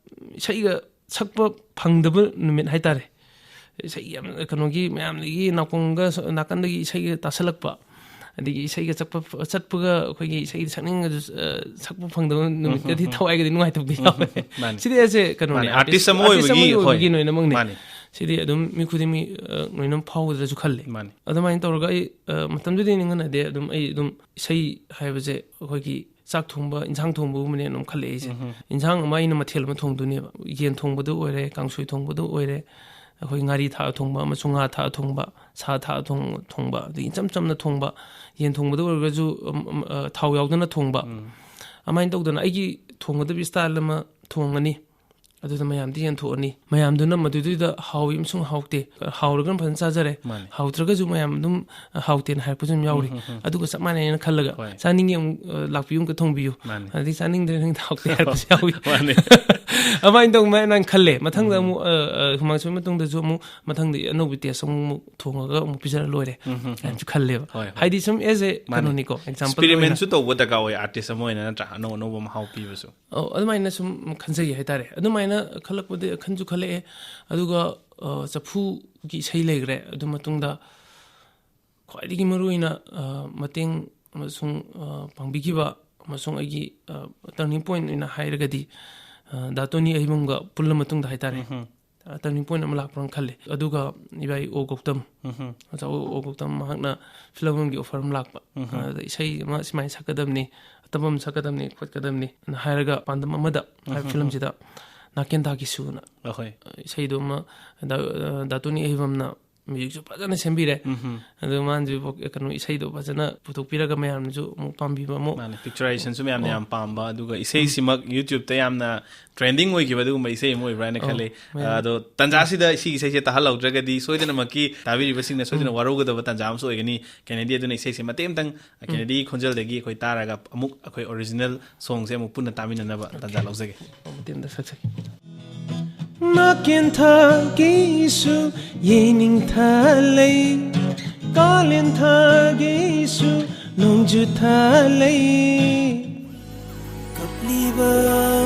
ꯏꯁꯩꯒ ꯁꯛꯄ ꯐꯪꯗꯕ ꯅꯨꯃꯤꯠ ꯍꯥꯏꯇꯥꯔꯦ꯫ ꯏꯁꯩ ꯌꯥꯝ ꯀꯩꯅꯣꯒꯤ ꯃꯌꯥꯝꯗꯒꯤ ꯅꯥꯀꯣꯡꯒ ꯁ-, ꯅꯥꯀꯟꯗꯒꯤ ꯏꯁꯩꯒ ꯇꯥꯁꯜꯂꯛꯄ, ꯑꯗꯒꯤ ꯏꯁꯩꯒ ꯆꯠꯄ, ꯆꯠꯄꯒ ꯑꯩꯈꯣꯏꯒꯤ ꯏꯁꯩ ꯁꯛꯅꯤꯡꯉꯁꯨ, ꯑ, ꯁꯛꯄ ꯐꯪꯗꯕ ꯅꯨꯃꯤꯠꯀꯗꯤ ꯊꯋꯥꯏꯒꯗꯤ ꯅꯨꯡꯉꯥꯏꯇꯕꯗꯤ ꯌꯥꯎꯋꯦ꯫ ꯃꯥꯅꯦ꯫ ꯁꯤꯗꯤ ꯑꯩꯁꯦ ꯀꯩꯅꯣꯅꯦ, ꯃꯥꯅꯦ, artist ꯑꯃ artist ꯑꯃ ꯑꯣꯏꯕꯒꯤ, ꯍꯣꯏ꯫ ꯑꯣꯏꯕꯒꯤ ꯂꯣꯏꯅꯃꯛꯅꯦ꯫ ꯃꯥꯅꯦ꯫ ꯁꯤꯗꯤ ꯑꯗꯨꯝ ꯃꯤ ꯈꯨꯗꯤꯡꯃꯛ, ꯑ, ꯂꯣꯏꯅꯃꯛ ꯐꯥꯎꯒꯗ꯭ꯔꯁꯨ ꯈꯜꯂꯦ꯫ ꯃꯥꯅꯦ꯫ ꯑꯗꯨꯃꯥꯏꯅ ꯇꯧꯔꯒ ꯑꯩ, ꯑ, ꯃꯇꯝꯗꯨꯗꯤ ꯅꯤꯡꯍꯟꯅꯗꯦ꯫ ꯑꯗꯨꯝ ꯑꯩ ꯑꯗꯨꯝ ꯏꯁꯩ ꯍꯥꯏꯕꯁꯦ ꯑꯩꯈꯣꯏꯒꯤ ꯆꯥꯛ ꯊꯣꯡꯕ, ꯏꯟꯁꯥꯡ ꯊꯣꯡꯕꯒꯨꯝꯕꯅꯦꯅ ꯑꯗꯨꯝ ꯈꯜꯂꯛꯑꯦ ꯑꯩꯁꯦ꯫ ꯏꯟꯁꯥꯡ ꯑꯃ ꯑꯩꯅ ꯃꯊꯦꯜ ꯑꯃ ꯊꯣꯡꯗꯣꯏꯅꯦꯕ꯫ ꯌꯦꯟ ꯊꯣꯡꯕꯗꯨ ꯑꯣꯏꯔꯦ, ꯀꯥꯡꯁꯣꯏ ꯊꯣꯡꯕꯗꯨ ꯑꯣꯏꯔꯦ, ꯑꯩꯈꯣꯏ ꯉꯥꯔꯤ ꯊꯥꯛꯑ ꯊꯣꯡꯕ ꯑꯃꯁꯨꯡ ꯉꯥ ꯊꯥꯛꯑ ꯊꯣꯡꯕ, ꯁꯥ ꯊꯥꯛꯑ ꯊꯣꯡ-, ꯊꯣꯡꯕ, ꯑꯗꯒꯤ ꯏꯆꯝ ꯆꯝꯅ ꯊꯣꯡꯕ, ꯌꯦꯟ ꯊꯣꯡꯕꯗ ꯑꯣꯏꯔꯒꯁꯨ, ꯎꯝ, ꯎꯝ, ꯑ, ꯊꯥꯎ ꯌꯥꯎꯗꯅ ꯊꯣꯡꯕ꯫ ꯑꯗꯨꯃꯥꯏꯅ ꯇꯧꯗꯅ ꯑꯩꯒꯤ ꯊꯣꯡꯒꯗꯕ style ꯑꯃ ꯊꯣꯡꯉꯅꯤ꯫ ꯑꯗꯨꯗ ꯃꯌꯥꯝꯗꯤ ꯌꯦꯟꯊꯣꯛꯑꯅꯤ꯫ ꯃꯌꯥꯝꯗꯨꯅ ꯃꯗꯨꯗꯩꯗ ꯍꯥꯎꯏ ꯑꯃꯁꯨꯡ ꯍꯥꯎꯇꯦ, ꯍꯥꯎꯔꯒꯅ ꯐꯖꯅ ꯆꯥꯖꯔꯦ, ꯃꯥꯅꯦ꯫ ꯍꯥꯎꯇ꯭ꯔꯒꯁꯨ ꯃꯌꯥꯝ ꯑꯗꯨꯝ ꯍꯥꯎꯇꯦꯅ ꯍꯥꯏꯔꯛꯄꯁꯨ ꯑꯗꯨꯝ ꯌꯥꯎꯔꯤ꯫ ꯎꯝ, ꯎꯝ, ꯎꯝ꯫ ꯑꯗꯨꯒ ꯆꯞ ꯃꯥꯟꯅꯩꯅ ꯈꯜꯂꯒ ꯍꯣꯏ꯫ ꯆꯥꯅꯤꯡꯉꯦ ꯑꯃꯨꯛ ꯑ, ꯂꯥꯛꯄꯤꯌꯨ ꯑꯃꯨꯛꯀ ꯊꯣꯡꯕꯤꯌꯨ꯫ ꯃꯥꯅꯦ꯫ ꯑꯗꯩ ꯆꯥꯅꯤꯡꯗ꯭ꯔꯦ ꯅꯪ ꯍꯥꯎꯇꯦ ꯍꯥꯏꯔꯛꯄꯁꯨ ꯌꯥꯎꯏ꯫ ꯃꯥꯅꯦ꯫ ꯑꯗꯨꯃꯥꯏꯅ ꯇꯧꯕ ꯃꯌꯥꯝ ꯈꯜꯂꯦ꯫ ꯃꯊꯪꯗ ꯎꯝ꯫ ꯑꯃꯨꯛ ꯑ, ꯑ, ꯍꯨꯃꯥꯡ ꯁꯧꯕ ꯃꯇꯨꯡꯗꯁꯨ ꯑꯃꯨꯛ ꯃꯊꯪꯗ ꯑꯅꯧꯕ ꯇꯦꯁ ꯑꯃꯨꯛ ꯊꯣꯡꯉꯒ ꯑꯃꯨꯛ ꯄꯤꯖꯔ ꯂꯣꯏꯔꯦ ꯎꯝ, ꯎꯝ, ꯎꯝ꯫ ꯀꯥꯏꯅꯁꯨ ꯈꯜꯂꯦꯕ꯫ ꯍꯣꯏ, ꯍꯣꯏ꯫ ꯍꯥꯏꯗꯤ ꯁꯨꯝ ꯑꯦꯁ ꯑꯦ ꯃꯥꯅꯦ꯫ ꯀꯩꯅꯣꯅꯤꯀꯣ, ꯑꯦꯛꯖꯥꯝꯄꯜ꯫ ꯑꯦꯛꯁꯄꯦꯔꯤꯃꯦꯟꯁꯨ ꯇꯧꯕ ꯗꯔꯀꯥꯔ ꯑꯣꯏ ꯑꯥꯔꯇꯤꯁ ꯑꯃ ꯑꯣꯏꯅ, ꯅꯠꯇ꯭ꯔꯥ? ꯑꯅꯧ ꯑꯅꯧꯕ ꯃꯍꯥꯎ ꯄꯤꯕꯁꯨ꯫ ꯑꯧ, ꯑꯗꯨꯃꯥꯏꯅ ꯁꯨꯝ ꯈꯟꯖꯩ ꯍꯥꯏꯇꯥꯔꯦ꯫ ꯑꯗꯨꯃꯥꯏꯅ ꯈꯜꯂꯛꯄꯗ ꯈꯟꯁꯨ ꯈꯜꯂꯛꯑꯦ꯫ ꯑꯗꯨꯒ ꯑ, ꯆꯐꯨꯒꯤ ꯏꯁꯩ ꯂꯩꯈ꯭ꯔꯦ꯫ ꯑꯗꯨ ꯃꯇꯨꯡꯗ ꯈ꯭ꯋꯥꯏꯗꯒꯤ ꯃꯔꯨꯑꯣꯏꯅ ꯑ, ꯃꯇꯦꯡ ꯑꯃꯁꯨꯡ ꯑ, ꯄꯥꯡꯕꯤꯈꯤꯕ ꯑꯃꯁꯨꯡ ꯑꯩꯒꯤ ꯇꯔꯅꯤꯡ ꯄꯣꯏꯟ ꯑꯣꯏꯅ ꯍꯥꯏꯔꯒꯗꯤ ꯑ, ꯗꯥ ꯇꯣꯅꯤ ꯑꯍꯩꯕꯝꯒ ꯄꯨꯜꯂ ꯃꯇꯨꯡꯗ ꯍꯥꯏꯇꯥꯔꯦ꯫ ꯎꯝ, ꯎꯝ꯫ ꯇꯔꯅꯤꯡ ꯄꯣꯏꯟ ꯑꯃ ꯂꯥꯛꯄ꯭ꯔꯥꯅ ꯈꯜꯂꯦ꯫ ꯑꯗꯨꯒ ꯏꯕꯥꯏ ꯑꯣ ꯒꯧꯇꯝ, ꯎꯝ, ꯎꯝ꯫ ꯑꯣꯖꯥ ꯑꯣ ꯑꯣ ꯒꯧꯇꯝ ꯃꯍꯥꯛꯅ ꯐꯤꯂꯝ ꯑꯃꯒꯤ ꯑꯣꯐꯔ ꯑꯃ ꯂꯥꯛꯄ꯫ ꯎꯝ, ꯎꯝ꯫ ꯑꯗꯨꯗ ꯏꯁꯩ ꯑꯃ ꯁꯨꯃꯥꯏꯅ ꯁꯛꯀꯗꯕꯅꯤ, ꯑꯇꯞꯄ ꯑꯃ ꯁꯛꯀꯗꯕꯅꯤ ꯈꯣꯠꯀꯗꯕꯅꯤ ꯍꯥꯏꯔꯒ ꯄꯥꯟꯗꯝ ꯑꯃꯗ ꯍꯥꯏꯕ ꯎꯝ, ꯎꯝ꯫ ꯐꯤꯂꯝꯁꯤꯗ ꯅꯥꯀꯦꯟꯊꯥꯒꯤꯁꯨꯅ ꯑꯍꯣꯏ꯫ ꯏꯁꯩꯗꯣ ꯑꯃ ꯗꯥ-, ꯗꯥ ꯇꯣꯅꯤ ꯑꯍꯩꯕꯝꯅ ꯃ꯭ꯌꯨꯖꯤꯛꯁꯨ ꯐꯖꯅ ꯁꯦꯝꯕꯤꯔꯦ꯫ ꯎꯝ, ꯎꯝ꯫ ꯑꯗꯨ ꯃꯥꯅꯁꯨ ꯚꯣ-, ꯀꯩꯅꯣ, ꯏꯁꯩꯗꯣ ꯐꯖꯅ ꯄꯨꯊꯣꯛꯄꯤꯔꯒ ꯃꯌꯥꯝꯅꯁꯨ ꯑꯃꯨꯛ ꯄꯥꯝꯕꯤꯕ ꯑꯃꯨꯛ꯫ ꯃꯥꯅꯦ, ꯄꯤꯛꯆꯔꯥꯏꯖꯦꯁꯟꯁꯨ ꯃꯌꯥꯝꯅ ꯑꯣ꯫ ꯌꯥꯝ ꯄꯥꯝꯕ, ꯑꯗꯨꯒ ꯏꯁꯩꯁꯤꯃꯛ ꯌꯨꯇ꯭ꯌꯨꯕꯇ ꯌꯥꯝꯅ ꯇ꯭ꯔꯦꯟꯗꯤꯡ ꯑꯣꯏꯈꯤꯕ ꯑꯗꯨꯒꯨꯝꯕ ꯏꯁꯩ ꯑꯃ ꯑꯣꯏꯕ꯭ꯔꯥ ꯍꯥꯏꯅ ꯑꯣ, ꯈꯜꯂꯤ꯫ ꯃꯌꯥꯝ꯫ ꯑꯗꯣ ꯇꯟꯖꯥꯁꯤꯗ ꯁꯤꯒꯤ ꯏꯁꯩꯁꯦ ꯇꯥꯍꯜꯍꯧꯗ꯭ꯔꯒꯗꯤ ꯁꯣꯏꯗꯅꯃꯛꯀꯤ ꯇꯥꯕꯤꯔꯤꯕꯁꯤꯡꯅ ꯁꯣꯏꯗꯅ ꯎꯝ꯫ ꯋꯥꯔꯧꯒꯗꯕ ꯇꯟꯖꯥ ꯑꯃꯁꯨ ꯑꯣꯏꯒꯅꯤ꯫ ꯀꯦꯅꯦꯗꯤ, ꯑꯗꯨꯅ ꯏꯁꯩꯁꯦ ꯃꯇꯦꯛ ꯑꯃꯇꯪ ꯀꯦꯅꯦꯗꯤ ꯈꯣꯟꯖꯦꯜꯗꯒꯤ ꯑꯩꯈꯣꯏ ꯇꯥꯔꯒ ꯑꯃꯨꯛ ꯑꯩꯈꯣꯏ ꯑꯣꯔꯤꯖꯤꯅꯦꯜ ꯁꯣꯡꯁꯦ ꯑꯃꯨꯛ ꯄꯨꯟꯅ ꯇꯥꯃꯤꯟꯅꯅꯕ ꯇꯟꯖꯥ ꯂꯧꯖꯒꯦ꯫ ꯃꯇꯦꯛ ꯑꯃꯇ ꯁꯛꯆꯒꯦ꯫ ꯅꯥꯀꯦꯟ ꯊꯥꯒꯤꯁꯨ ꯌꯦꯅꯤꯡ ꯊꯥ ꯂꯩ, ꯀꯥꯂꯦꯟ ꯊꯥꯒꯤꯁꯨ ꯅꯣꯡꯖꯨ ꯊꯥ ꯂꯩ꯫ ꯀꯞꯂꯤꯕ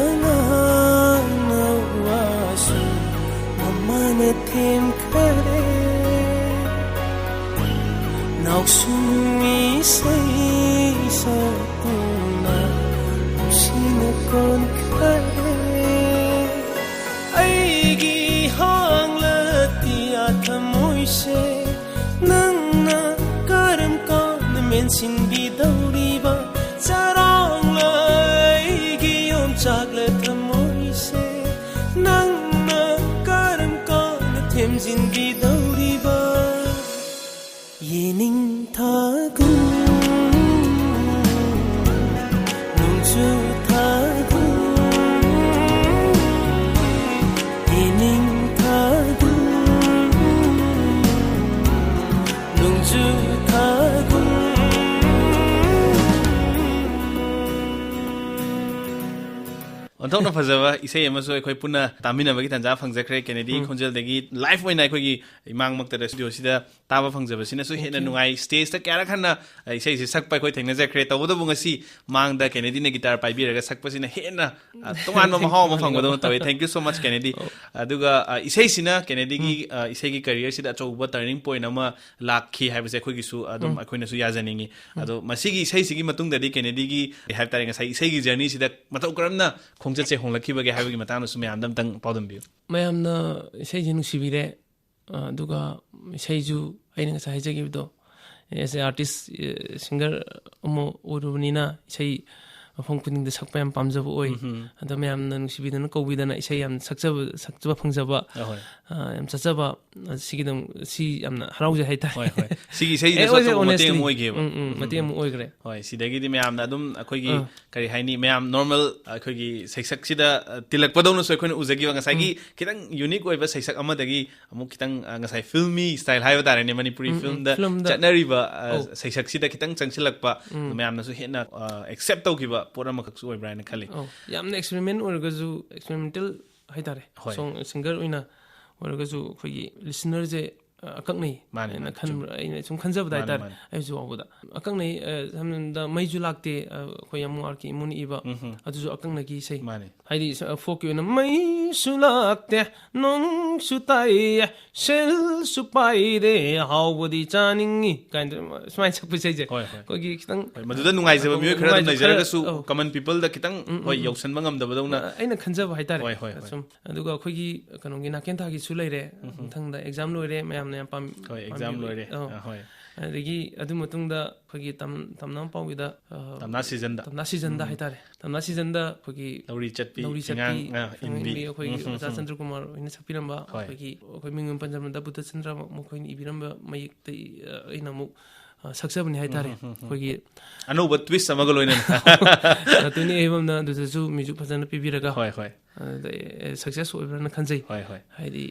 ꯑꯉꯥꯡꯅ ꯋꯥꯁꯨ ꯃꯃꯥꯅ ꯊꯦꯝꯈꯔꯦ꯫ ꯅꯥꯎꯁꯨꯝ ꯏꯁꯩ ꯁꯛꯇꯨꯅ ꯅꯨꯡꯁꯤꯅ ꯀꯣꯟꯈꯔꯦ꯫ ꯑꯩꯒꯤ ꯍꯥꯡꯂꯇꯤꯌꯥ ꯊꯃꯣꯏꯁꯦ ꯅꯪꯅ ꯀꯔꯝ ꯀꯥꯟꯅ ꯃꯦꯟꯁꯤꯟꯕꯤꯗꯧꯔꯤꯕ? ꯆꯔꯥꯡꯂ ꯑꯩꯒꯤ ꯌꯣꯝꯆꯥꯛꯂ ꯊꯃꯣꯏꯁꯦ ꯅꯪꯅ ꯀꯔꯝ ꯀꯥꯟꯅ ꯊꯦꯝꯖꯤꯟꯕꯤꯗꯧꯔꯤꯕ? ꯌꯦꯅꯤꯡ ꯊꯥꯒꯨꯝ, ꯅꯣꯡꯖꯨ ꯊꯥꯒꯨꯝ, ꯑꯣꯟꯊꯣꯛꯅ ꯐꯖꯕ ꯏꯁꯩ ꯑꯃꯁꯨ ꯑꯩꯈꯣꯏ ꯄꯨꯟꯅ ꯇꯥꯃꯤꯟꯅꯕꯒꯤ ꯇꯥꯟꯖꯥ ꯐꯪꯖꯈ꯭ꯔꯦ꯫ ꯀꯦꯅꯦꯗꯤ ꯎꯝ꯫ ꯈꯣꯟꯖꯦꯜꯗꯒꯤ ꯂꯥꯏꯐ ꯑꯣꯏꯅ ꯑꯩꯈꯣꯏꯒꯤ ꯏꯃꯥꯡꯃꯛꯇꯗ ꯁ꯭ꯇꯨꯗꯤꯑꯣꯁꯤꯗ ꯇꯥꯕ ꯐꯪꯖꯕꯁꯤꯅꯁꯨ ꯍꯦꯟꯅ ꯅꯨꯡꯉꯥꯏ꯫ ꯁ꯭ꯇꯦꯖꯇ ꯀꯌꯥꯔꯛ ꯍꯟꯅ, ꯑ, ꯏꯁꯩꯁꯦ ꯁꯛꯄ ꯑꯩꯈꯣꯏ ꯊꯦꯡꯅꯖꯈ꯭ꯔꯦ꯫ ꯇꯧꯕꯇꯕꯨ ꯉꯁꯤ ꯃꯥꯡꯗ ꯀꯦꯅꯦꯗꯤꯅ ꯒꯤꯇꯥꯔ ꯄꯥꯏꯕꯤꯔꯒ ꯁꯛꯄꯁꯤꯅ ꯍꯦꯟꯅ, ꯑ, ꯇꯣꯉꯥꯟꯕ ꯃꯍꯥꯎ ꯑꯃ ꯐꯪꯕꯗꯧꯅ ꯇꯧꯋꯤ꯫ Thank you so much, ꯀꯦꯅꯦꯗꯤ꯫ ꯑꯣ꯫ ꯑꯗꯨꯒ, ꯑ, ꯏꯁꯩꯁꯤꯅ ꯀꯦꯅꯦꯗꯤꯒꯤ, ꯎꯝ꯫ ꯑ, ꯏꯁꯩꯒꯤ ꯀꯦꯔꯤꯌꯔꯁꯤꯗ ꯑꯆꯧꯕ turning point ꯑꯃ ꯂꯥꯛꯈꯤ ꯍꯥꯏꯕꯁꯦ ꯑꯩꯈꯣꯏꯒꯤꯁꯨ ꯑꯗꯨꯝ ꯎꯝ꯫ ꯑꯩꯈꯣꯏꯅꯁꯨ ꯌꯥꯖꯅꯤꯡꯉꯤ꯫ ꯎꯝ꯫ ꯑꯗꯣ ꯃꯁꯤꯒꯤ ꯏꯁꯩꯁꯤꯒꯤ ꯃꯇꯨꯡꯗꯗꯤ ꯀꯦꯅꯦꯗꯤꯒꯤ, ꯀꯩ ꯍꯥꯏꯕ ꯇꯥꯔꯦ, ꯉꯁꯥꯏ ꯏꯁꯩꯒꯤ journeyꯁꯤꯗ ꯃꯇꯧ ꯀꯔꯝꯅ ꯈꯣꯡꯆꯠꯁꯦ ꯍꯣꯡꯂꯛꯈꯤꯕꯒꯦ ꯍꯥꯏꯕꯒꯤ ꯃꯇꯥꯡꯗꯁꯨ ꯃꯌꯥꯝꯗ ꯑꯝꯇꯪ ꯄꯥꯎꯗꯝꯕꯤꯌꯨ꯫ ꯃꯌꯥꯝꯅ ꯏꯁꯩꯁꯦ ꯅꯨꯡꯁꯤꯕꯤꯔꯦ, ꯑ, ꯑꯗꯨꯒ ꯏꯁꯩꯁꯨ ꯑꯩꯅ ꯉꯁꯥꯏ ꯍꯥꯏꯖꯈꯤꯕꯗꯣ, as a artist, ꯑ, singer ꯑꯃ ꯑꯣꯏꯔꯨꯕꯅꯤꯅ ꯏꯁꯩ ꯃꯐꯝ ꯈꯨꯗꯤꯡꯗ ꯁꯛꯄ ꯌꯥꯝ ꯄꯥꯝꯖꯕ ꯑꯣꯏ꯫ ꯎꯝꯍꯨꯝ꯫ ꯑꯗꯣ ꯃꯌꯥꯝꯅ ꯅꯨꯡꯁꯤꯕꯤꯗꯅ ꯀꯧꯕꯤꯗꯅ ꯏꯁꯩ ꯌꯥꯝ ꯁꯛꯆꯕ, ꯁꯛꯆꯕ ꯐꯪꯖꯕ, ꯑꯍꯣꯏ꯫ ꯑ, ꯌꯥꯝ ꯆꯠꯆꯕ, ꯑ, ꯁꯤꯒꯤꯗꯃꯛ, ꯁꯤ ꯌꯥꯝꯅ ꯍꯔꯥꯎꯖꯩ ꯍꯥꯏꯇꯥꯔꯦ꯫ ꯍꯣꯏ, ꯍꯣꯏ꯫ ꯁꯤꯒꯤ ꯏꯁꯩꯁꯤꯅꯁꯨ ꯑꯦ, ꯑꯣꯏꯁꯦ, ꯑꯆꯧꯕ ꯃꯇꯦꯡ ꯑꯃ honestly꯫ ꯑꯣꯏꯈꯤꯕ꯫ ꯎꯝ, ꯎꯝ, ꯃꯇꯦꯡ ꯎꯝ, ꯑꯃ ꯎꯝ꯫ ꯑꯣꯏꯈ꯭ꯔꯦ꯫ ꯍꯣꯏ, ꯁꯤꯗꯒꯤꯗꯤ ꯃꯌꯥꯝꯅ ꯑꯗꯨꯝ ꯑꯩꯈꯣꯏꯒꯤ, ꯑꯥ꯫ ꯀꯔꯤ ꯍꯥꯏꯅꯤ, ꯃꯌꯥꯝ ꯅꯣꯔꯃꯦꯜ ꯑꯩꯈꯣꯏꯒꯤ ꯁꯩꯁꯛꯁꯤꯗ, ꯑ, ꯇꯤꯜꯂꯛꯄꯗꯧꯅꯁꯨ ꯑꯩꯈꯣꯏꯅ ꯎꯖꯈꯤꯕ ꯉꯁꯥꯏꯒꯤ ꯎꯝ꯫ ꯈꯤꯇꯪ ꯌꯨꯅꯤꯛ ꯑꯣꯏꯕ ꯁꯩꯁꯛ ꯑꯃꯗꯒꯤ ꯑꯃꯨꯛ ꯈꯤꯇꯪ, ꯑ, ꯉꯁꯥꯏ ꯐꯤꯜꯃꯤ ꯁ꯭ꯇꯥꯏꯜ ꯍꯥꯏꯕ ꯇꯥꯔꯦꯅꯦ, ꯃꯅꯤꯄꯨꯔꯤ ꯎꯝ, ꯎꯝ, ꯐꯤꯜꯝꯗ ꯐꯤꯜꯝꯗ꯫ ꯆꯠꯅꯔꯤꯕ, ꯑ, ꯑꯧ꯫ ꯁꯩꯁꯛꯁꯤꯗ ꯈꯤꯇꯪ ꯆꯪꯁꯤꯜꯂꯛꯄ, ꯎꯝ꯫ ꯑꯗꯨ ꯃꯌꯥꯝꯅꯁꯨ ꯍꯦꯟꯅ, ꯑ, ꯑꯦꯛꯁꯦꯞ ꯇꯧꯈꯤꯕ ꯄꯣꯠ ꯑꯃꯈꯛꯁꯨ ꯑꯣꯏꯕ꯭ꯔꯥ ꯍꯥꯏꯅ ꯈꯜꯂꯤ꯫ ꯑꯧ, ꯌꯥꯝꯅ ꯑꯦꯛꯁꯄꯦꯔꯤꯃꯦꯟ ꯑꯣꯏꯔꯒꯁꯨ, ꯑꯦꯛꯁꯄꯦꯔꯤꯃꯦꯟꯇꯦꯜ ꯍꯥꯏꯇꯥꯔꯦ, ꯍꯣꯏ꯫ Song singer ꯑꯣꯏꯅ ꯑꯣꯏꯔꯒꯁꯨ ꯑꯩꯈꯣꯏꯒꯤ listenerꯁꯦ, ꯑ, ꯑꯀꯛꯅꯩ ꯃꯥꯅꯦ, ꯍꯥꯏꯅ ꯃꯥꯅꯦ, ꯈꯟꯕ, ꯆꯨꯝꯃꯦ꯫ ꯑꯩꯅ ꯁꯨꯝ ꯈꯟꯖꯕꯗ ꯃꯥꯅꯦ, ꯍꯥꯏꯇꯥꯔꯦ, ꯃꯥꯅꯦ꯫ ꯑꯩꯁꯨ ꯐꯥꯎꯕꯗ ꯑꯀꯛꯅꯩ, ꯑ, ꯁꯝꯅ ꯍꯥꯏꯔꯕꯗ ꯃꯩꯁꯨ ꯂꯥꯛꯇꯦ, ꯑ, ꯑꯩꯈꯣꯏ ꯌꯥꯝ ꯋꯥꯔꯛꯀꯤ ꯏꯃꯨꯡꯅ ꯏꯕ, ꯎꯝ ꯍꯝ꯫ ꯑꯗꯨꯁꯨ ꯑꯀꯛꯅꯒꯤ ꯏꯁꯩ꯫ ꯃꯥꯅꯦ꯫ ꯍꯥꯏꯗꯤ, ꯁ-, folkꯀꯤ ꯑꯣꯏꯅ "ꯃꯩꯁꯨ ꯂꯥꯛꯇꯦ, ꯅꯣꯡꯁꯨ ꯇꯥꯏꯌꯦ, ꯁꯦꯜꯁꯨ ꯄꯥꯏꯔꯦ, ꯍꯥꯎꯕꯗꯤ ꯆꯥꯅꯤꯡꯉꯤ" ꯀꯥꯏꯅ ꯁꯨꯃꯥꯏꯅ ꯁꯛꯄ ꯏꯁꯩꯁꯦ꯫ ꯍꯣꯏ, ꯍꯣꯏ꯫ ꯑꯩꯈꯣꯏꯒꯤ ꯈꯤꯇꯪ ꯍꯣꯏ, ꯃꯗꯨꯗ ꯅꯨꯡꯉꯥꯏꯖꯕ ꯃꯤꯑꯣꯏ ꯈꯔ ꯑꯗꯨꯝ ꯅꯨꯡꯉꯥꯏꯖ-, ꯂꯩꯖꯔꯒꯁꯨ, ꯈꯔ, ꯑꯧ꯫ Common peopleꯗ ꯈꯤꯇꯪ, ꯎꯝ, ꯍꯣꯏ, ꯎꯝ, ꯎꯝ꯫ ꯌꯧꯁꯟꯕ ꯉꯝꯗꯕꯗꯧꯅ꯫ ꯑ, ꯑꯩꯅ ꯈꯟꯖꯕ ꯍꯥꯏꯇꯥꯔꯦ꯫ ꯍꯣꯏ, ꯍꯣꯏ, ꯍꯣꯏ꯫ ꯁꯨꯝ꯫ ꯑꯗꯨꯒ ꯑꯩꯈꯣꯏꯒꯤ ꯀꯩꯅꯣꯒꯤ ꯅꯥꯀꯦꯟ ꯊꯥꯒꯤꯁꯨ ꯂꯩꯔꯦ꯫ ꯎꯝ, ꯎꯝ꯫ ꯃꯊꯪꯗ exam ꯂꯣꯏꯔꯦ, ꯃꯌꯥꯝꯅ ꯌꯥꯝ ꯄꯥꯝ-, ꯍꯣꯏ, exam ꯄꯥꯝꯕꯤꯕ꯫ ꯂꯣꯏꯔꯦ꯫ ꯑꯧ꯫ ꯑ, ꯍꯣꯏ꯫ ꯑꯗꯒꯤ ꯑꯗꯨ ꯃꯇꯨꯡꯗ ꯑꯩꯈꯣꯏꯒꯤ ꯇꯝ-, ꯇꯝꯅꯥ ꯄꯥꯎꯒꯤꯗ, ꯑ, ꯇꯝꯅꯥ seasonꯗ꯫ ꯇꯝꯅꯥ seasonꯗ ꯎꯝ꯫ ꯍꯥꯏꯇꯥꯔꯦ꯫ ꯇꯝꯅꯥ seasonꯗ ꯑꯩꯈꯣꯏꯒꯤ ꯂꯧꯔꯤ ꯆꯠꯄꯤ, ꯂꯧꯔꯤ ꯆꯠꯄꯤ, ꯑꯉꯥꯡ, ꯑ, ꯑꯉꯥꯡ ꯏꯟꯕꯤ꯫ ꯏꯟꯕꯤ ꯑꯩꯈꯣꯏꯒꯤ ꯎꯝ, ꯎꯝ, ꯑꯣꯖꯥ ꯎꯝ꯫ ꯆꯟꯗ꯭ꯔꯀꯨꯃꯥꯔ ꯍꯣꯏꯅ ꯁꯛꯄꯤꯔꯝꯕ, ꯍꯣꯏ꯫ ꯑꯩꯈꯣꯏꯒꯤ, ꯑꯩꯈꯣꯏ ꯃꯤꯡ ꯑꯣꯏꯅ ꯄꯟꯖꯕꯗ ꯕꯨꯙꯆꯟꯗ꯭ꯔ ꯃꯈꯣꯏꯅ ꯏꯕꯤꯔꯝꯕ ꯃꯌꯦꯛꯇ, ꯑ, ꯑꯩꯅ ꯑꯃꯨꯛ, ꯑ, ꯁꯛꯆꯕꯅꯤ ꯍꯥꯏꯇꯥꯔꯦ꯫ ꯎꯝ, ꯎꯝ, ꯎꯝ, ꯎꯝ꯫ ꯑꯩꯈꯣꯏꯒꯤ ꯑꯅꯧꯕ twist ꯑꯃꯒ ꯂꯣꯏꯅꯅ꯫ ꯅꯥꯇꯣꯏꯅꯤ ꯑꯍꯩꯕꯝꯅ ꯑꯗꯨꯗꯁꯨ music ꯐꯖꯅ ꯄꯤꯕꯤꯔꯒ, ꯍꯣꯏ, ꯍꯣꯏ꯫ ꯑꯗꯨꯗ, ꯑꯦ, success ꯑꯣꯏꯕ꯭ꯔꯥꯅ ꯈꯟꯖꯩ꯫ ꯍꯣꯏ, ꯍꯣꯏ꯫ ꯍꯥꯏꯗꯤ,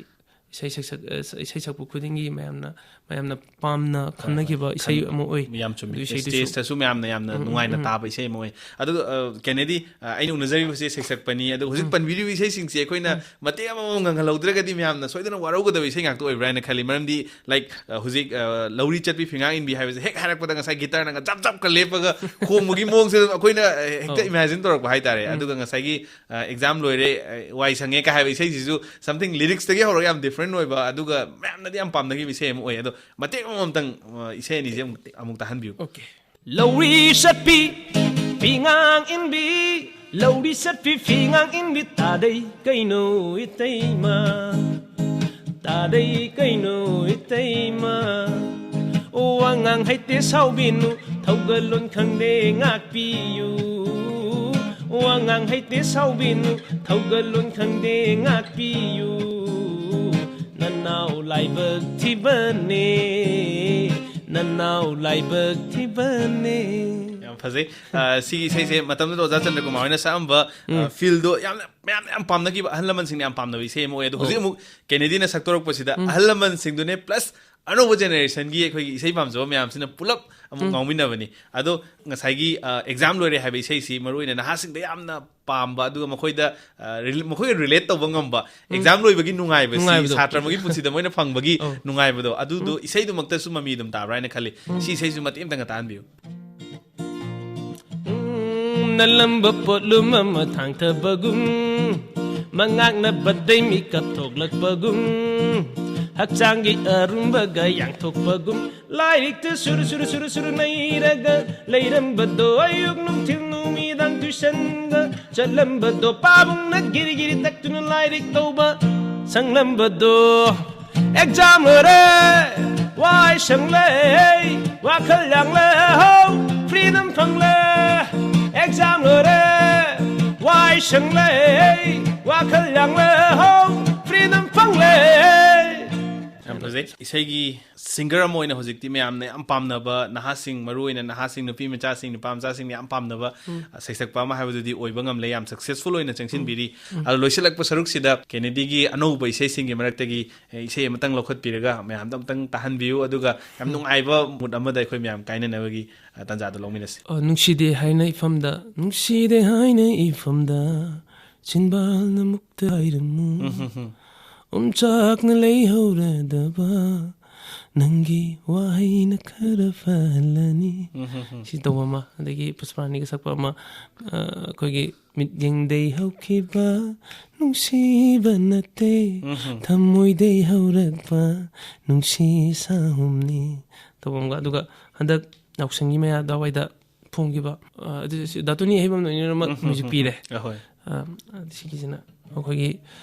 ꯏꯁꯩ ꯁꯛꯁꯛ-, ꯑ, ꯏꯁꯩ ꯁꯛꯄ ꯈꯨꯗꯤꯡꯒꯤ ꯃꯌꯥꯝꯅ, ꯃꯌꯥꯝꯅ ꯄꯥꯝꯅ ꯈꯟꯅꯈꯤꯕ ꯏꯁꯩ ꯑꯃ ꯑꯣꯏ꯫ ꯌꯥꯝ ꯆꯨꯝꯃꯤ꯫ ꯑꯗꯨ ꯏꯁꯩꯗꯨꯁꯨ꯫ ꯁ꯭ꯇꯦꯖꯇꯁꯨ ꯃꯌꯥꯝꯅ ꯌꯥꯝꯅ ꯎꯝ, ꯎꯝ, ꯅꯨꯡꯉꯥꯏꯅ ꯎꯝ꯫ ꯇꯥꯕ ꯏꯁꯩ ꯑꯃ ꯑꯣꯏ꯫ ꯑꯗꯨꯒ, ꯑ, ꯀꯦꯅꯦꯗꯤ, ꯑ, ꯑꯩꯅ ꯎꯅꯖꯔꯤꯕꯁꯦ ꯁꯩꯁꯛꯄꯅꯤ꯫ ꯑꯗꯨꯒ ꯍꯧꯖꯤꯛ ꯄꯟꯕꯤꯔꯤꯕ ꯏꯁꯩꯁꯤꯡꯁꯦ ꯑꯩꯈꯣꯏꯅ ꯃꯇꯦꯛ ꯑꯃꯃꯝ ꯉꯪꯍꯜꯍꯧꯗ꯭ꯔꯒꯗꯤ ꯃꯌꯥꯝꯅ ꯁꯣꯏꯗꯅ ꯋꯥꯔꯧꯒꯗꯕ ꯏꯁꯩ ꯉꯥꯛꯇ ꯑꯣꯏꯕ꯭ꯔꯥ ꯍꯥꯏꯅ ꯈꯜꯂꯤ꯫ ꯃꯔꯝꯗꯤ, ꯂꯥꯏꯛ, ꯑ, ꯍꯧꯖꯤꯛ, ꯑ, ꯂꯧꯔꯤ ꯆꯠꯄꯤ ꯐꯤꯉꯥꯡ ꯏꯟꯕꯤ ꯍꯥꯏꯕꯁꯦ ꯍꯦꯛ ꯍꯥꯏꯔꯛꯄꯗ ꯉꯁꯥꯏ ꯒꯤꯇꯥꯔꯅꯒ ꯖꯞ ꯖꯞꯀ ꯂꯦꯞꯄꯒ ꯈꯣꯡꯕꯒꯤ ꯃꯑꯣꯡꯁꯦ ꯑꯗꯨꯝ ꯑꯩꯈꯣꯏꯅ, ꯑ, ꯍꯦꯛꯇ ꯑꯧ꯫ ꯏꯃꯦꯖꯤꯟ ꯇꯧꯔꯛꯄ ꯍꯥꯏꯇꯥꯔꯦ꯫ ꯑꯗꯨꯒ ꯉꯁꯥꯏꯒꯤ, ꯑ, ꯑꯦꯛꯖꯥꯝ ꯂꯣꯏꯔꯦ, ꯑ, ꯋꯥꯏ ꯁꯪꯉꯦ ꯀ ꯍꯥꯏꯕ ꯏꯁꯩꯁꯤꯁꯨ something ꯂꯤꯔꯤꯛꯁꯇꯒꯤ ꯍꯧꯔꯒ ꯌꯥꯝ ꯗꯤꯐ꯭ꯔꯦꯟ ꯑꯣꯏꯕ, ꯑꯗꯨꯒ ꯃꯌꯥꯝꯅꯗꯤ ꯌꯥꯝ ꯄꯥꯝꯅꯈꯤꯕ ꯏꯁꯩ ꯑꯃ ꯑꯣꯏ꯫ ꯑꯗꯣ ꯃꯇꯦꯛ ꯑꯃꯃꯝꯇꯪ, ꯑ, ꯏꯁꯩ ꯑꯅꯤꯁꯦ ꯑꯃꯨꯛ, ꯑꯃꯨꯛ ꯇꯥꯍꯟꯕꯤꯌꯨ꯫ ꯑꯣꯀꯦ꯫ ꯂꯧꯔꯤ ꯆꯠꯄꯤ ꯐꯤꯉꯥꯡ ꯏꯟꯕꯤ, ꯂꯧꯔꯤ ꯆꯠꯄꯤ ꯐꯤꯉꯥꯡ ꯏꯟꯕꯤ, ꯇꯥꯗꯩ ꯀꯩꯅꯣ ꯏꯇꯩꯃ, ꯇꯥꯗꯩ ꯀꯩꯅꯣ ꯏꯇꯩꯃ꯫ ꯋꯥꯉꯥꯡ ꯍꯩꯇꯦ ꯁꯥꯎꯕꯤꯅꯨ, ꯊꯧꯒꯜꯂꯣꯟ ꯈꯪꯗꯦ ꯉꯥꯛꯄꯤꯌꯨ꯫ ꯋꯥꯉꯥꯡ ꯍꯩꯇꯦ ꯁꯥꯎꯕꯤꯅꯨ, ꯊꯧꯒꯜꯂꯣꯟ ꯈꯪꯗꯦ ꯉꯥꯛꯄꯤꯌꯨ꯫ ꯅꯅꯥꯎ ꯂꯥꯏꯕꯛ ꯊꯤꯕꯅꯦ, ꯅꯅꯥꯎ ꯂꯥꯏꯕꯛ ꯊꯤꯕꯅꯦ꯫ ꯌꯥꯝ ꯐꯖꯩ꯫ ꯑ, ꯁꯤꯒꯤ ꯏꯁꯩꯁꯦ ꯃꯇꯝꯗꯨꯗ ꯑꯣꯖꯥ ꯆꯟꯗ꯭ꯔꯀꯨꯃꯥꯔ ꯍꯣꯏꯅ ꯁꯛꯑꯝꯕ, ꯑ, ꯐꯤꯜꯗꯣ ꯌꯥꯝꯅ, ꯃꯌꯥꯝꯅ ꯌꯥꯝ ꯄꯥꯝꯅꯈꯤꯕ, ꯑꯍꯜ ꯂꯃꯟꯁꯤꯡꯅ ꯌꯌꯥꯝ ꯄꯥꯝꯅꯕ ꯏꯁꯩ ꯑꯃ ꯑꯣꯏ꯫ ꯑꯗꯣ ꯍꯧꯖꯤꯛ ꯑꯃꯨꯛ ꯀꯦꯅꯦꯗꯤꯅ ꯁꯛꯇꯣꯔꯛꯄꯁꯤꯗ ꯑꯍꯜ ꯂꯃꯟꯁꯤꯡꯗꯨꯅꯦ ꯄ꯭ꯂꯁ ꯑꯅꯧꯕ ꯖꯦꯅꯦꯔꯦꯁꯟꯒꯤ ꯑꯩꯈꯣꯏꯒꯤ ꯏꯁꯩ ꯄꯥꯝꯖꯕ ꯃꯌꯥꯝꯁꯤꯅ ꯄꯨꯂꯞ ꯑꯃꯨꯛ ꯉꯥꯎꯃꯤꯟꯅꯕꯅꯤ꯫ ꯑꯗꯣ ꯉꯁꯥꯏꯒꯤ, ꯑ, ꯑꯦꯛꯖꯥꯝ ꯂꯣꯏꯔꯦ ꯍꯥꯏꯕ ꯏꯁꯩꯁꯤ ꯃꯔꯨꯑꯣꯏꯅ ꯅꯍꯥꯁꯤꯡꯗ ꯌꯥꯝꯅ ꯄꯥꯝꯕ, ꯑꯗꯨꯒ ꯃꯈꯣꯏꯗ, ꯑ, ꯔꯤꯂꯦ-, ꯃꯈꯣꯏꯒ ꯔꯤꯂꯦꯠ ꯇꯧꯕ ꯉꯝꯕ, ꯑꯦꯛꯖꯥꯝ ꯂꯣꯏꯕꯒꯤ ꯅꯨꯡꯉꯥꯏꯕꯁꯤ, ꯅꯨꯡꯉꯥꯏꯕꯗꯣ꯫ ꯁꯥꯇ꯭ꯔ ꯑꯃꯒꯤ ꯄꯨꯟꯁꯤꯗ ꯃꯣꯏꯅ ꯐꯪꯕꯒꯤ ꯑꯧ꯫ ꯅꯨꯡꯉꯥꯏꯕꯗꯣ, ꯑꯗꯨꯗꯣ ꯏꯁꯩꯗꯨꯃꯛꯇꯁꯨ ꯃꯃꯤ ꯑꯗꯨꯝ ꯇꯥꯕ꯭ꯔꯥ ꯍꯥꯏꯅ ꯈꯜꯂꯤ꯫ ꯁꯤ ꯏꯁꯩꯁꯨ ꯃꯇꯦꯛ ꯑꯃꯇꯪꯒ ꯇꯥꯍꯟꯕꯤꯌꯨ꯫ ꯎꯝ, ꯅꯜꯂꯝꯕ ꯄꯣꯠꯂꯨꯝ ꯑꯃ ꯊꯥꯡꯊꯕꯒꯨꯝ, ꯃꯉꯥꯛꯅꯕꯗꯩ ꯃꯤꯀꯞ ꯊꯣꯛꯂꯛꯄꯒꯨꯝ, ꯍꯛꯆꯥꯡꯒꯤ ꯑꯔꯨꯝꯕꯒ ꯌꯥꯡꯊꯣꯛꯄꯒꯨꯝ, ꯂꯥꯏꯔꯤꯛꯇ ꯁꯨꯔ ꯁꯨꯔ ꯁꯨꯔ ꯁꯨꯔ ꯅꯩꯔꯒ ꯂꯩꯔꯝꯕꯗꯣ, ꯑꯌꯨꯛ ꯅꯨꯡꯊꯤꯜ ꯅꯨꯃꯤꯗꯥꯡ ꯇ꯭ꯌꯨꯁꯟꯗ ꯆꯠꯂꯝꯕꯗꯣ, ꯄꯥꯕꯨꯡꯅ ꯒꯤꯔꯤ ꯒꯤꯔꯤ ꯇꯛꯇꯨꯅ ꯂꯥꯏꯔꯤꯛ ꯇꯧꯕ ꯁꯪꯂꯝꯕꯗꯣ꯫ ꯑꯦꯛꯖꯥꯝ ꯂꯣꯏꯔꯦ, ꯋꯥꯏ ꯁꯪꯂꯦ, ꯋꯥꯈꯜ ꯌꯥꯡꯂꯦ, ꯍꯧ, ꯐ꯭ꯔꯤꯗꯝ ꯐꯪꯂꯦ꯫ ꯑꯦꯛꯖꯥꯝ ꯂꯣꯏꯔꯦ, ꯋꯥꯏ ꯁꯪꯂꯦ, ꯋꯥꯈꯜ ꯌꯥꯡꯂꯦ, ꯍꯧ, ꯐ꯭ꯔꯤꯗꯝ ꯐꯪꯂꯦ꯫ ꯌꯥꯝ ꯐꯖꯩ꯫ ꯏꯁꯩꯒꯤ ꯁꯤꯡꯒꯔ ꯑꯃ ꯑꯣꯏꯅ ꯍꯧꯖꯤꯛꯇꯤ ꯃꯌꯥꯝꯅ ꯌꯥꯝ ꯄꯥꯝꯅꯕ, ꯅꯍꯥꯁꯤꯡ, ꯃꯔꯨ ꯑꯣꯏꯅ ꯅꯍꯥꯁꯤꯡ, ꯅꯨꯄꯤ ꯃꯆꯥꯁꯤꯡ, ꯅꯨꯄꯥ ꯃꯆꯥꯁꯤꯡꯅ ꯌꯥꯝ ꯄꯥꯝꯅꯕ, ꯑ, ꯁꯩꯁꯛꯄ ꯑꯃ ꯍꯥꯏꯕꯗꯨꯗꯤ ꯑꯣꯏꯕ ꯉꯝꯂꯦ꯫ ꯌꯥꯝ ꯁꯛꯁꯦꯁꯐꯨꯜ ꯑꯣꯏꯅ ꯆꯪꯁꯤꯟꯕꯤꯔꯤ꯫ ꯑꯗꯣ ꯂꯣꯏꯁꯤꯜꯂꯛꯄ ꯁꯔꯨꯛꯁꯤꯗ ꯀꯦꯅꯦꯗꯤꯒꯤ ꯑꯅꯧꯕ ꯏꯁꯩꯁꯤꯡꯒꯤ ꯃꯔꯛꯇꯒꯤ, ꯑꯦ, ꯏꯁꯩ ꯑꯃꯇꯪ ꯂꯧꯈꯠꯄꯤꯔꯒ ꯃꯌꯥꯝꯗ ꯑꯃꯇꯪ ꯇꯥꯍꯟꯕꯤꯌꯨ, ꯑꯗꯨꯒ ꯌꯥꯝ ꯅꯨꯡꯉꯥꯏꯕ ꯃꯨꯗ ꯑꯃꯗ ꯑꯩꯈꯣꯏ ꯃꯌꯥꯝ ꯀꯥꯏꯅꯅꯕꯒꯤ, ꯑ, ꯇꯥꯟꯖꯥꯗꯣ ꯂꯧꯃꯤꯟꯅꯁꯤ꯫ ꯑ, ꯅꯨꯡꯁꯤꯗꯦ ꯍꯥꯏꯅ ꯏꯐꯝꯗ, ꯅꯨꯡꯁꯤꯗꯦ ꯍꯥꯏꯅ ꯏꯐꯝꯗ, ꯆꯤꯟꯕꯥꯜꯅ ꯃꯨꯛꯇ ꯍꯥꯏꯔꯝꯃꯨ꯫ ꯎꯝ, ꯍꯝ, ꯍꯝ꯫ ꯑꯣꯝꯆꯥꯛꯅ ꯂꯩꯍꯧꯔꯗꯕ ꯅꯪꯒꯤ ꯋꯥꯍꯩꯅ ꯈꯔ ꯐꯍꯜꯂꯅꯤ꯫ ꯎꯝ, ꯍꯝ, ꯍꯝ꯫ ꯁꯤ ꯇꯧꯕ ꯑꯃ, ꯑꯗꯒꯤ ꯄꯨꯁꯄꯔꯥꯅꯤꯒ ꯁꯛꯄ ꯑꯃ, ꯑ, ꯑꯩꯈꯣꯏꯒꯤ ꯃꯤꯠꯌꯦꯡꯗꯩ ꯍꯧꯈꯤꯕ ꯅꯨꯡꯁꯤꯕ ꯅꯠꯇꯦ, ꯎꯝ, ꯍꯝ꯫ ꯊꯃꯣꯏꯗꯩ ꯍꯧꯔꯛꯄ ꯅꯨꯡꯁꯤ ꯁꯥꯍꯨꯝꯅꯤ ꯇꯧꯕ ꯑꯃꯒ, ꯑꯗꯨꯒ ꯍꯟꯗꯛ ꯌꯥꯎꯁꯪꯒꯤ ꯃꯌꯥ ꯑꯗꯨꯋꯥꯏꯗ ꯐꯣꯡꯈꯤꯕ, ꯑ, ꯑꯗꯨ ꯁꯤ ꯗꯥꯇꯣꯅꯤ ꯑꯍꯩꯕꯝꯅ ꯑꯣꯏꯅꯃꯛ ꯎꯝ, ꯍꯝ, ꯃ꯭ꯌꯨꯖꯤꯛ ꯍꯝ, ꯄꯤꯔꯦ꯫ ꯍꯝ꯫ ꯑꯍꯣꯏ꯫ ꯑ, ꯁꯤꯒꯤꯁꯤꯅ ꯑꯩꯈꯣꯏꯒꯤ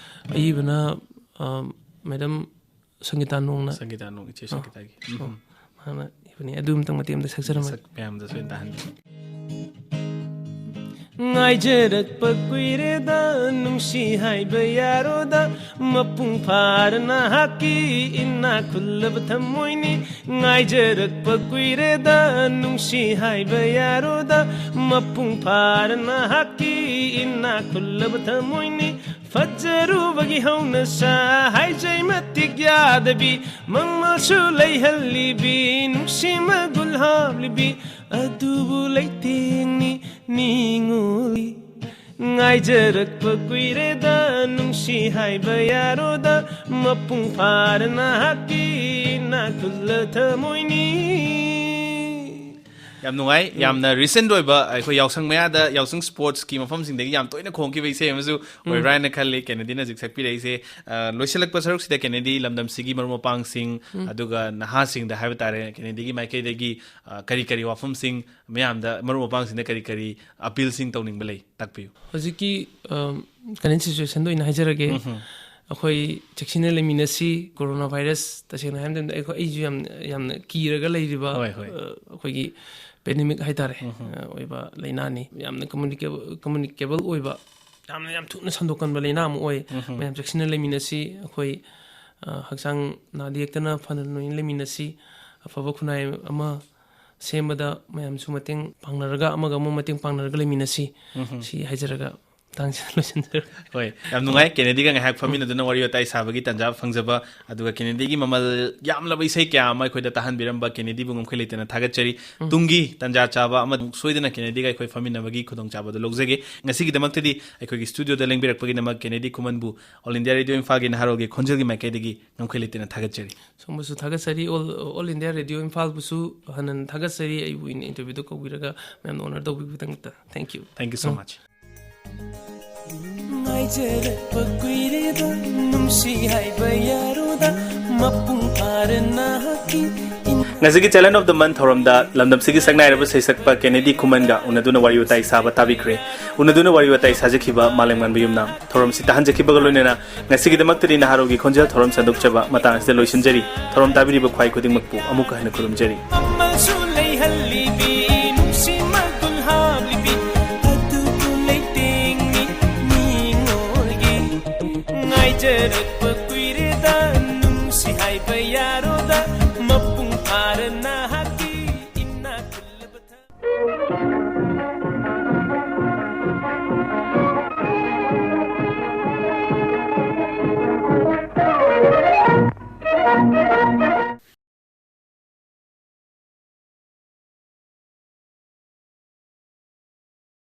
ꯑꯏꯕꯅ, ꯑ, ꯃꯦꯗꯝ ꯁꯪꯒꯤꯇꯥ ꯅꯣꯡꯅ꯫ ꯁꯪꯒꯤꯇꯥ ꯅꯣꯡ, ꯏꯆꯦ ꯑ, ꯁꯪꯒꯤꯇꯥꯒꯤ꯫ ꯎꯝ, ꯑ, ꯍꯝ꯫ ꯃꯥꯅ ꯏꯕꯅꯤ꯫ ꯑꯗꯨ ꯑꯝꯇꯪ ꯃꯇꯦꯛ ꯑꯃꯇ ꯁꯛꯆꯔꯝꯃꯒꯦ꯫ ꯁꯛ-, ꯃꯌꯥꯝꯗ ꯁꯣꯏꯅ ꯇꯥꯍꯟꯕꯤꯌꯨ꯫ ꯉꯥꯏꯖꯔꯛꯄ ꯀꯨꯏꯔꯦꯗ ꯅꯨꯡꯁꯤ ꯍꯥꯏꯕ ꯌꯥꯔꯣꯗ, ꯃꯄꯨꯡ ꯐꯥꯔ ꯅꯍꯥꯛꯀꯤ ꯏꯅꯥꯛ ꯈꯨꯜꯂꯕ ꯊꯝꯃꯣꯏꯅꯤ꯫ ꯉꯥꯏꯖꯔꯛꯄ ꯀꯨꯏꯔꯦꯗ ꯅꯨꯡꯁꯤ ꯍꯥꯏꯕ ꯌꯥꯔꯣꯗ, ꯃꯄꯨꯡ ꯐꯥꯔ ꯅꯍꯥꯛꯀꯤ ꯏꯅꯥꯛ ꯈꯨꯜꯂꯕ ꯊꯝꯃꯣꯏꯅꯤ꯫ ꯐꯖꯔꯨꯕꯒꯤ ꯍꯧꯅꯁꯥ ꯍꯥꯏꯖꯩ ꯃꯇꯤꯛ ꯌꯥꯗꯕꯤ, ꯃꯃꯜꯁꯨ ꯂꯩꯍꯜꯂꯤꯕꯤ, ꯅꯨꯡꯁꯤ ꯃꯒꯨꯜ ꯍꯥꯞꯂꯤꯕꯤ, ꯑꯗꯨꯕꯨ ꯂꯩꯇꯦꯡꯅꯤ ꯅꯤꯡꯉꯣꯜꯂꯤ꯫ ꯉꯥꯏꯖꯔꯛꯄ ꯀꯨꯏꯔꯦꯗ ꯅꯨꯡꯁꯤ ꯍꯥꯏꯕ ꯌꯥꯔꯣꯗ, ꯃꯄꯨꯡ ꯐꯥꯔ ꯅꯍꯥꯛꯀꯤ ꯏꯅꯥꯛ ꯈꯨꯜꯂ ꯊꯃꯣꯏꯅꯤ꯫ ꯌꯥꯝ ꯅꯨꯡꯉꯥꯏ꯫ ꯎꯝ꯫ ꯌꯥꯝꯅ ꯔꯤꯁꯦꯟꯠ ꯑꯣꯏꯕ, ꯑꯩꯈꯣꯏ ꯌꯥꯎꯁꯪ ꯃꯌꯥꯗ ꯌꯥꯎꯁꯪ ꯁ꯭ꯄꯣꯔꯠꯁꯀꯤ ꯃꯐꯝꯁꯤꯡꯗꯒꯤ ꯌꯥꯝ ꯇꯣꯏꯅ ꯈꯣꯡꯈꯤꯕ ꯏꯁꯩ ꯑꯃꯁꯨ ꯎꯝ꯫ ꯑꯣꯏꯕ꯭ꯔꯥ ꯍꯥꯏꯅ ꯈꯜꯂꯤ ꯀꯦꯅꯦꯗꯤꯅ ꯍꯧꯖꯤꯛ ꯁꯛꯄꯤꯔꯛꯏꯁꯦ꯫ ꯑ, ꯂꯣꯏꯁꯤꯜꯂꯛꯄ ꯁꯔꯨꯛꯁꯤꯗ ꯀꯦꯅꯦꯗꯤ ꯂꯝꯗꯝꯁꯤꯒꯤ ꯃꯔꯨꯞ ꯃꯄꯥꯡꯁꯤꯡ, ꯎꯝ꯫ ꯑꯗꯨꯒ ꯅꯍꯥꯁꯤꯡꯗ ꯍꯥꯏꯕ ꯇꯥꯔꯦ, ꯀꯦꯅꯦꯗꯤꯒꯤ ꯃꯥꯏꯀꯩꯗꯒꯤ, ꯑ, ꯀꯔꯤ ꯀꯔꯤ ꯋꯥꯐꯝꯁꯤꯡ, ꯃꯌꯥꯝꯗ, ꯃꯔꯨꯞ ꯃꯄꯥꯡꯁꯤꯡꯗ ꯀꯔꯤ ꯀꯔꯤ ꯑꯄꯤꯜꯁꯤꯡ ꯇꯧꯅꯤꯡꯕ ꯂꯩ? ꯇꯥꯛꯄꯤꯌꯨ꯫ ꯍꯧꯖꯤꯛꯀꯤ, ꯑꯝ, ꯀꯔꯦꯟ ꯁꯤꯆꯨꯋꯦꯁꯟꯗ ꯑꯣꯏꯅ ꯍꯥꯏꯖꯔꯒꯦ꯫ ꯎꯝ ꯍꯝ꯫ ꯑꯩꯈꯣꯏ ꯆꯦꯛꯁꯤꯟꯅ ꯂꯩꯃꯤꯟꯅꯁꯤ꯫ ꯀꯣꯔꯣꯅꯥ ꯚꯥꯏꯔꯁ, ꯇꯁꯦꯡꯅ ꯍꯥꯏꯔꯕꯗ ꯑꯩꯈꯣꯏ, ꯑꯩꯁꯨ ꯌꯥꯝ, ꯌꯥꯝꯅ ꯀꯤꯔꯒ ꯂꯩꯔꯤꯕ, ꯍꯣꯏ, ꯍꯣꯏ꯫ ꯑ, ꯑꯩꯈꯣꯏꯒꯤ ꯄꯦꯟꯗꯦꯃꯤꯛ ꯍꯥꯏꯇꯥꯔꯦ, ꯎꯝ ꯍꯝ꯫ ꯑ, ꯑꯣꯏꯕ ꯂꯥꯏꯅꯥꯅꯤ꯫ ꯌꯥꯝꯅ ꯀꯝꯃꯨꯅꯤꯀꯦꯕꯜ, ꯀꯝꯃꯨꯅꯤꯀꯦꯕꯜ ꯑꯣꯏꯕ, ꯌꯥꯝꯅ, ꯌꯥꯝ ꯊꯨꯅ ꯁꯟꯗꯣꯛꯀꯟꯕ ꯂꯥꯏꯅꯥ ꯑꯃ ꯑꯣꯏ꯫ ꯎꯝ ꯍꯝ꯫ ꯃꯌꯥꯝ ꯆꯦꯛꯁꯤꯟꯅ ꯂꯩꯃꯤꯟꯅꯁꯤ꯫ ꯑꯩꯈꯣꯏ, ꯑ, ꯍꯛꯆꯥꯡ ꯅꯥꯗ ꯌꯦꯛꯇꯅ ꯐꯅ ꯂꯣꯏꯅ ꯂꯩꯃꯤꯟꯅꯁꯤ꯫ ꯑꯐꯕ ꯈꯨꯟꯅꯥꯏ ꯑꯃ ꯁꯦꯝꯕꯗ ꯃꯌꯥꯝꯁꯨ ꯃꯇꯦꯡ ꯄꯥꯡꯅꯔꯒ, ꯑꯃꯒ ꯑꯃ ꯃꯇꯦꯡ ꯄꯥꯡꯅꯔꯒ ꯂꯩꯃꯤꯟꯅꯁꯤ꯫ ꯁꯤ ꯍꯥꯏꯖꯔꯒ ꯃꯇꯥꯡꯁꯤꯗ ꯂꯣꯏꯁꯤꯟꯖꯔꯒꯦ꯫ ꯍꯣꯏ, ꯌꯥꯝ ꯅꯨꯡꯉꯥꯏ꯫ ꯀꯦꯅꯦꯗꯤꯒ ꯉꯥꯏꯍꯥꯛ ꯐꯝꯃꯤꯟꯅꯗꯨꯅ ꯋꯥꯔꯤ ꯋꯥꯇꯥꯏ ꯁꯥꯕꯒꯤ ꯇꯥꯟꯖꯥ ꯐꯪꯖꯕ, ꯑꯗꯨꯒ ꯀꯦꯅꯦꯗꯤꯒꯤ ꯃꯃꯜ ꯌꯥꯝꯂꯕ ꯏꯁꯩ ꯀꯌꯥ ꯑꯃ ꯑꯩꯈꯣꯏꯗ ꯇꯥꯍꯟꯕꯤꯔꯝꯕ ꯀꯦꯅꯦꯗꯤꯕꯨ ꯉꯝꯈꯩ ꯂꯩꯇꯅ ꯊꯥꯒꯠꯆꯔꯤ꯫ ꯇꯨꯡꯒꯤ ꯇꯥꯟꯖꯥ ꯆꯥꯕ ꯑꯃꯗ ꯑꯃꯨꯛ ꯁꯣꯏꯗꯅ ꯀꯦꯅꯦꯗꯤꯒ ꯑꯩꯈꯣꯏ ꯐꯝꯃꯤꯟꯅꯕꯒꯤ ꯈꯨꯗꯣꯡꯆꯥꯕꯗꯨ ꯂꯧꯖꯒꯦ꯫ ꯉꯁꯤꯒꯤꯗꯃꯛꯇꯗꯤ ꯑꯩꯈꯣꯏꯒꯤ ꯁ꯭ꯇꯨꯗꯤꯑꯣꯗ ꯂꯦꯡꯕꯤꯔꯛꯄꯒꯤꯗꯃꯛ ꯀꯦꯅꯦꯗꯤ ꯈꯨꯃꯟꯕꯨ All India Radio ꯏꯝꯐꯥꯜꯒꯤ ꯅꯍꯥꯔꯣꯜꯒꯤ ꯈꯣꯟꯖꯦꯜꯒꯤ ꯃꯥꯏꯀꯩꯗꯒꯤ ꯉꯝꯈꯩ ꯂꯩꯇꯅ ꯊꯥꯒꯠꯆꯔꯤ꯫ ꯁꯣꯝꯕꯨꯁꯨ ꯊꯥꯒꯠꯆꯔꯤ꯫ All, All India Radio ꯏꯝꯐꯥꯜꯕꯨꯁꯨ ꯍꯟꯅ ꯊꯥꯒꯠꯆꯔꯤ, ꯑꯩꯕꯨ interviewꯗ ꯀꯧꯕꯤꯔꯒ ꯃꯌꯥꯝꯅ honor ꯇꯧꯕꯤꯕꯒꯤꯗꯃꯛꯇ꯫ Thank you꯫ Thank you so much꯫ ꯉꯥꯏꯖꯔꯛꯄ ꯀꯨꯏꯔꯦꯗ, ꯅꯨꯡꯁꯤ ꯍꯥꯏꯕ ꯌꯥꯔꯣꯗ, ꯃꯄꯨꯡ ꯐꯥꯔ ꯅꯍꯥꯛꯀꯤ ꯏꯟ- ꯉꯁꯤꯒꯤ Talent of the Month ꯊꯧꯔꯝꯗ ꯂꯝꯗꯝꯁꯤꯒꯤ ꯁꯛꯅꯥꯏꯔꯕ ꯁꯩꯁꯛꯄ ꯀꯦꯅꯦꯗꯤ ꯈꯨꯃꯟꯒ ꯎꯅꯗꯨꯅ ꯋꯥꯔꯤ ꯋꯥꯇꯥꯏ ꯁꯥꯕ ꯇꯥꯕꯤꯈ꯭ꯔꯦ꯫ ꯎꯅꯗꯨꯅ ꯋꯥꯔꯤ ꯋꯥꯇꯥꯏ ꯁꯥꯖꯈꯤꯕ ꯃꯥꯂꯦꯝꯉꯥꯟꯕ ꯌꯨꯝꯅꯥꯝ꯫ ꯊꯧꯔꯝꯁꯤ ꯇꯥꯍꯟꯖꯈꯤꯕꯒ ꯂꯣꯏꯅꯅ ꯉꯁꯤꯒꯤꯗꯃꯛꯇꯗꯤ ꯅꯍꯥꯔꯣꯜꯒꯤ ꯈꯣꯟꯖꯦꯜ ꯊꯧꯔꯝ ꯁꯟꯗꯣꯛꯆꯕ ꯃꯇꯥꯡ ꯑꯁꯤꯗ ꯂꯣꯏꯁꯤꯟꯖꯔꯤ꯫ ꯊꯧꯔꯝ ꯇꯥꯕꯤꯔꯤꯕ ꯈ꯭ꯋꯥꯏ ꯈꯨꯗꯤꯡꯃꯛꯄꯨ ꯑꯃꯨꯛꯀ ꯍꯟꯅ ꯈꯨꯔꯨꯝꯖꯔꯤ꯫ ꯃꯃꯜꯁꯨ ꯂꯩꯍꯜꯂꯤꯕꯤ ꯅꯨꯡꯁꯤ ꯃꯒꯨꯟ ꯍꯥꯞꯂꯤꯕꯤ ꯑꯗꯨꯕꯨ ꯂꯩꯇꯦꯡꯅꯤ ꯃꯤꯉꯣꯜꯒꯤ꯫ ꯉꯥꯏꯖꯔꯛꯄ ꯀꯨꯏꯔꯦꯗ ꯅꯨꯡꯁꯤ ꯍꯥꯏꯕ ꯌꯥꯔꯣꯗ꯫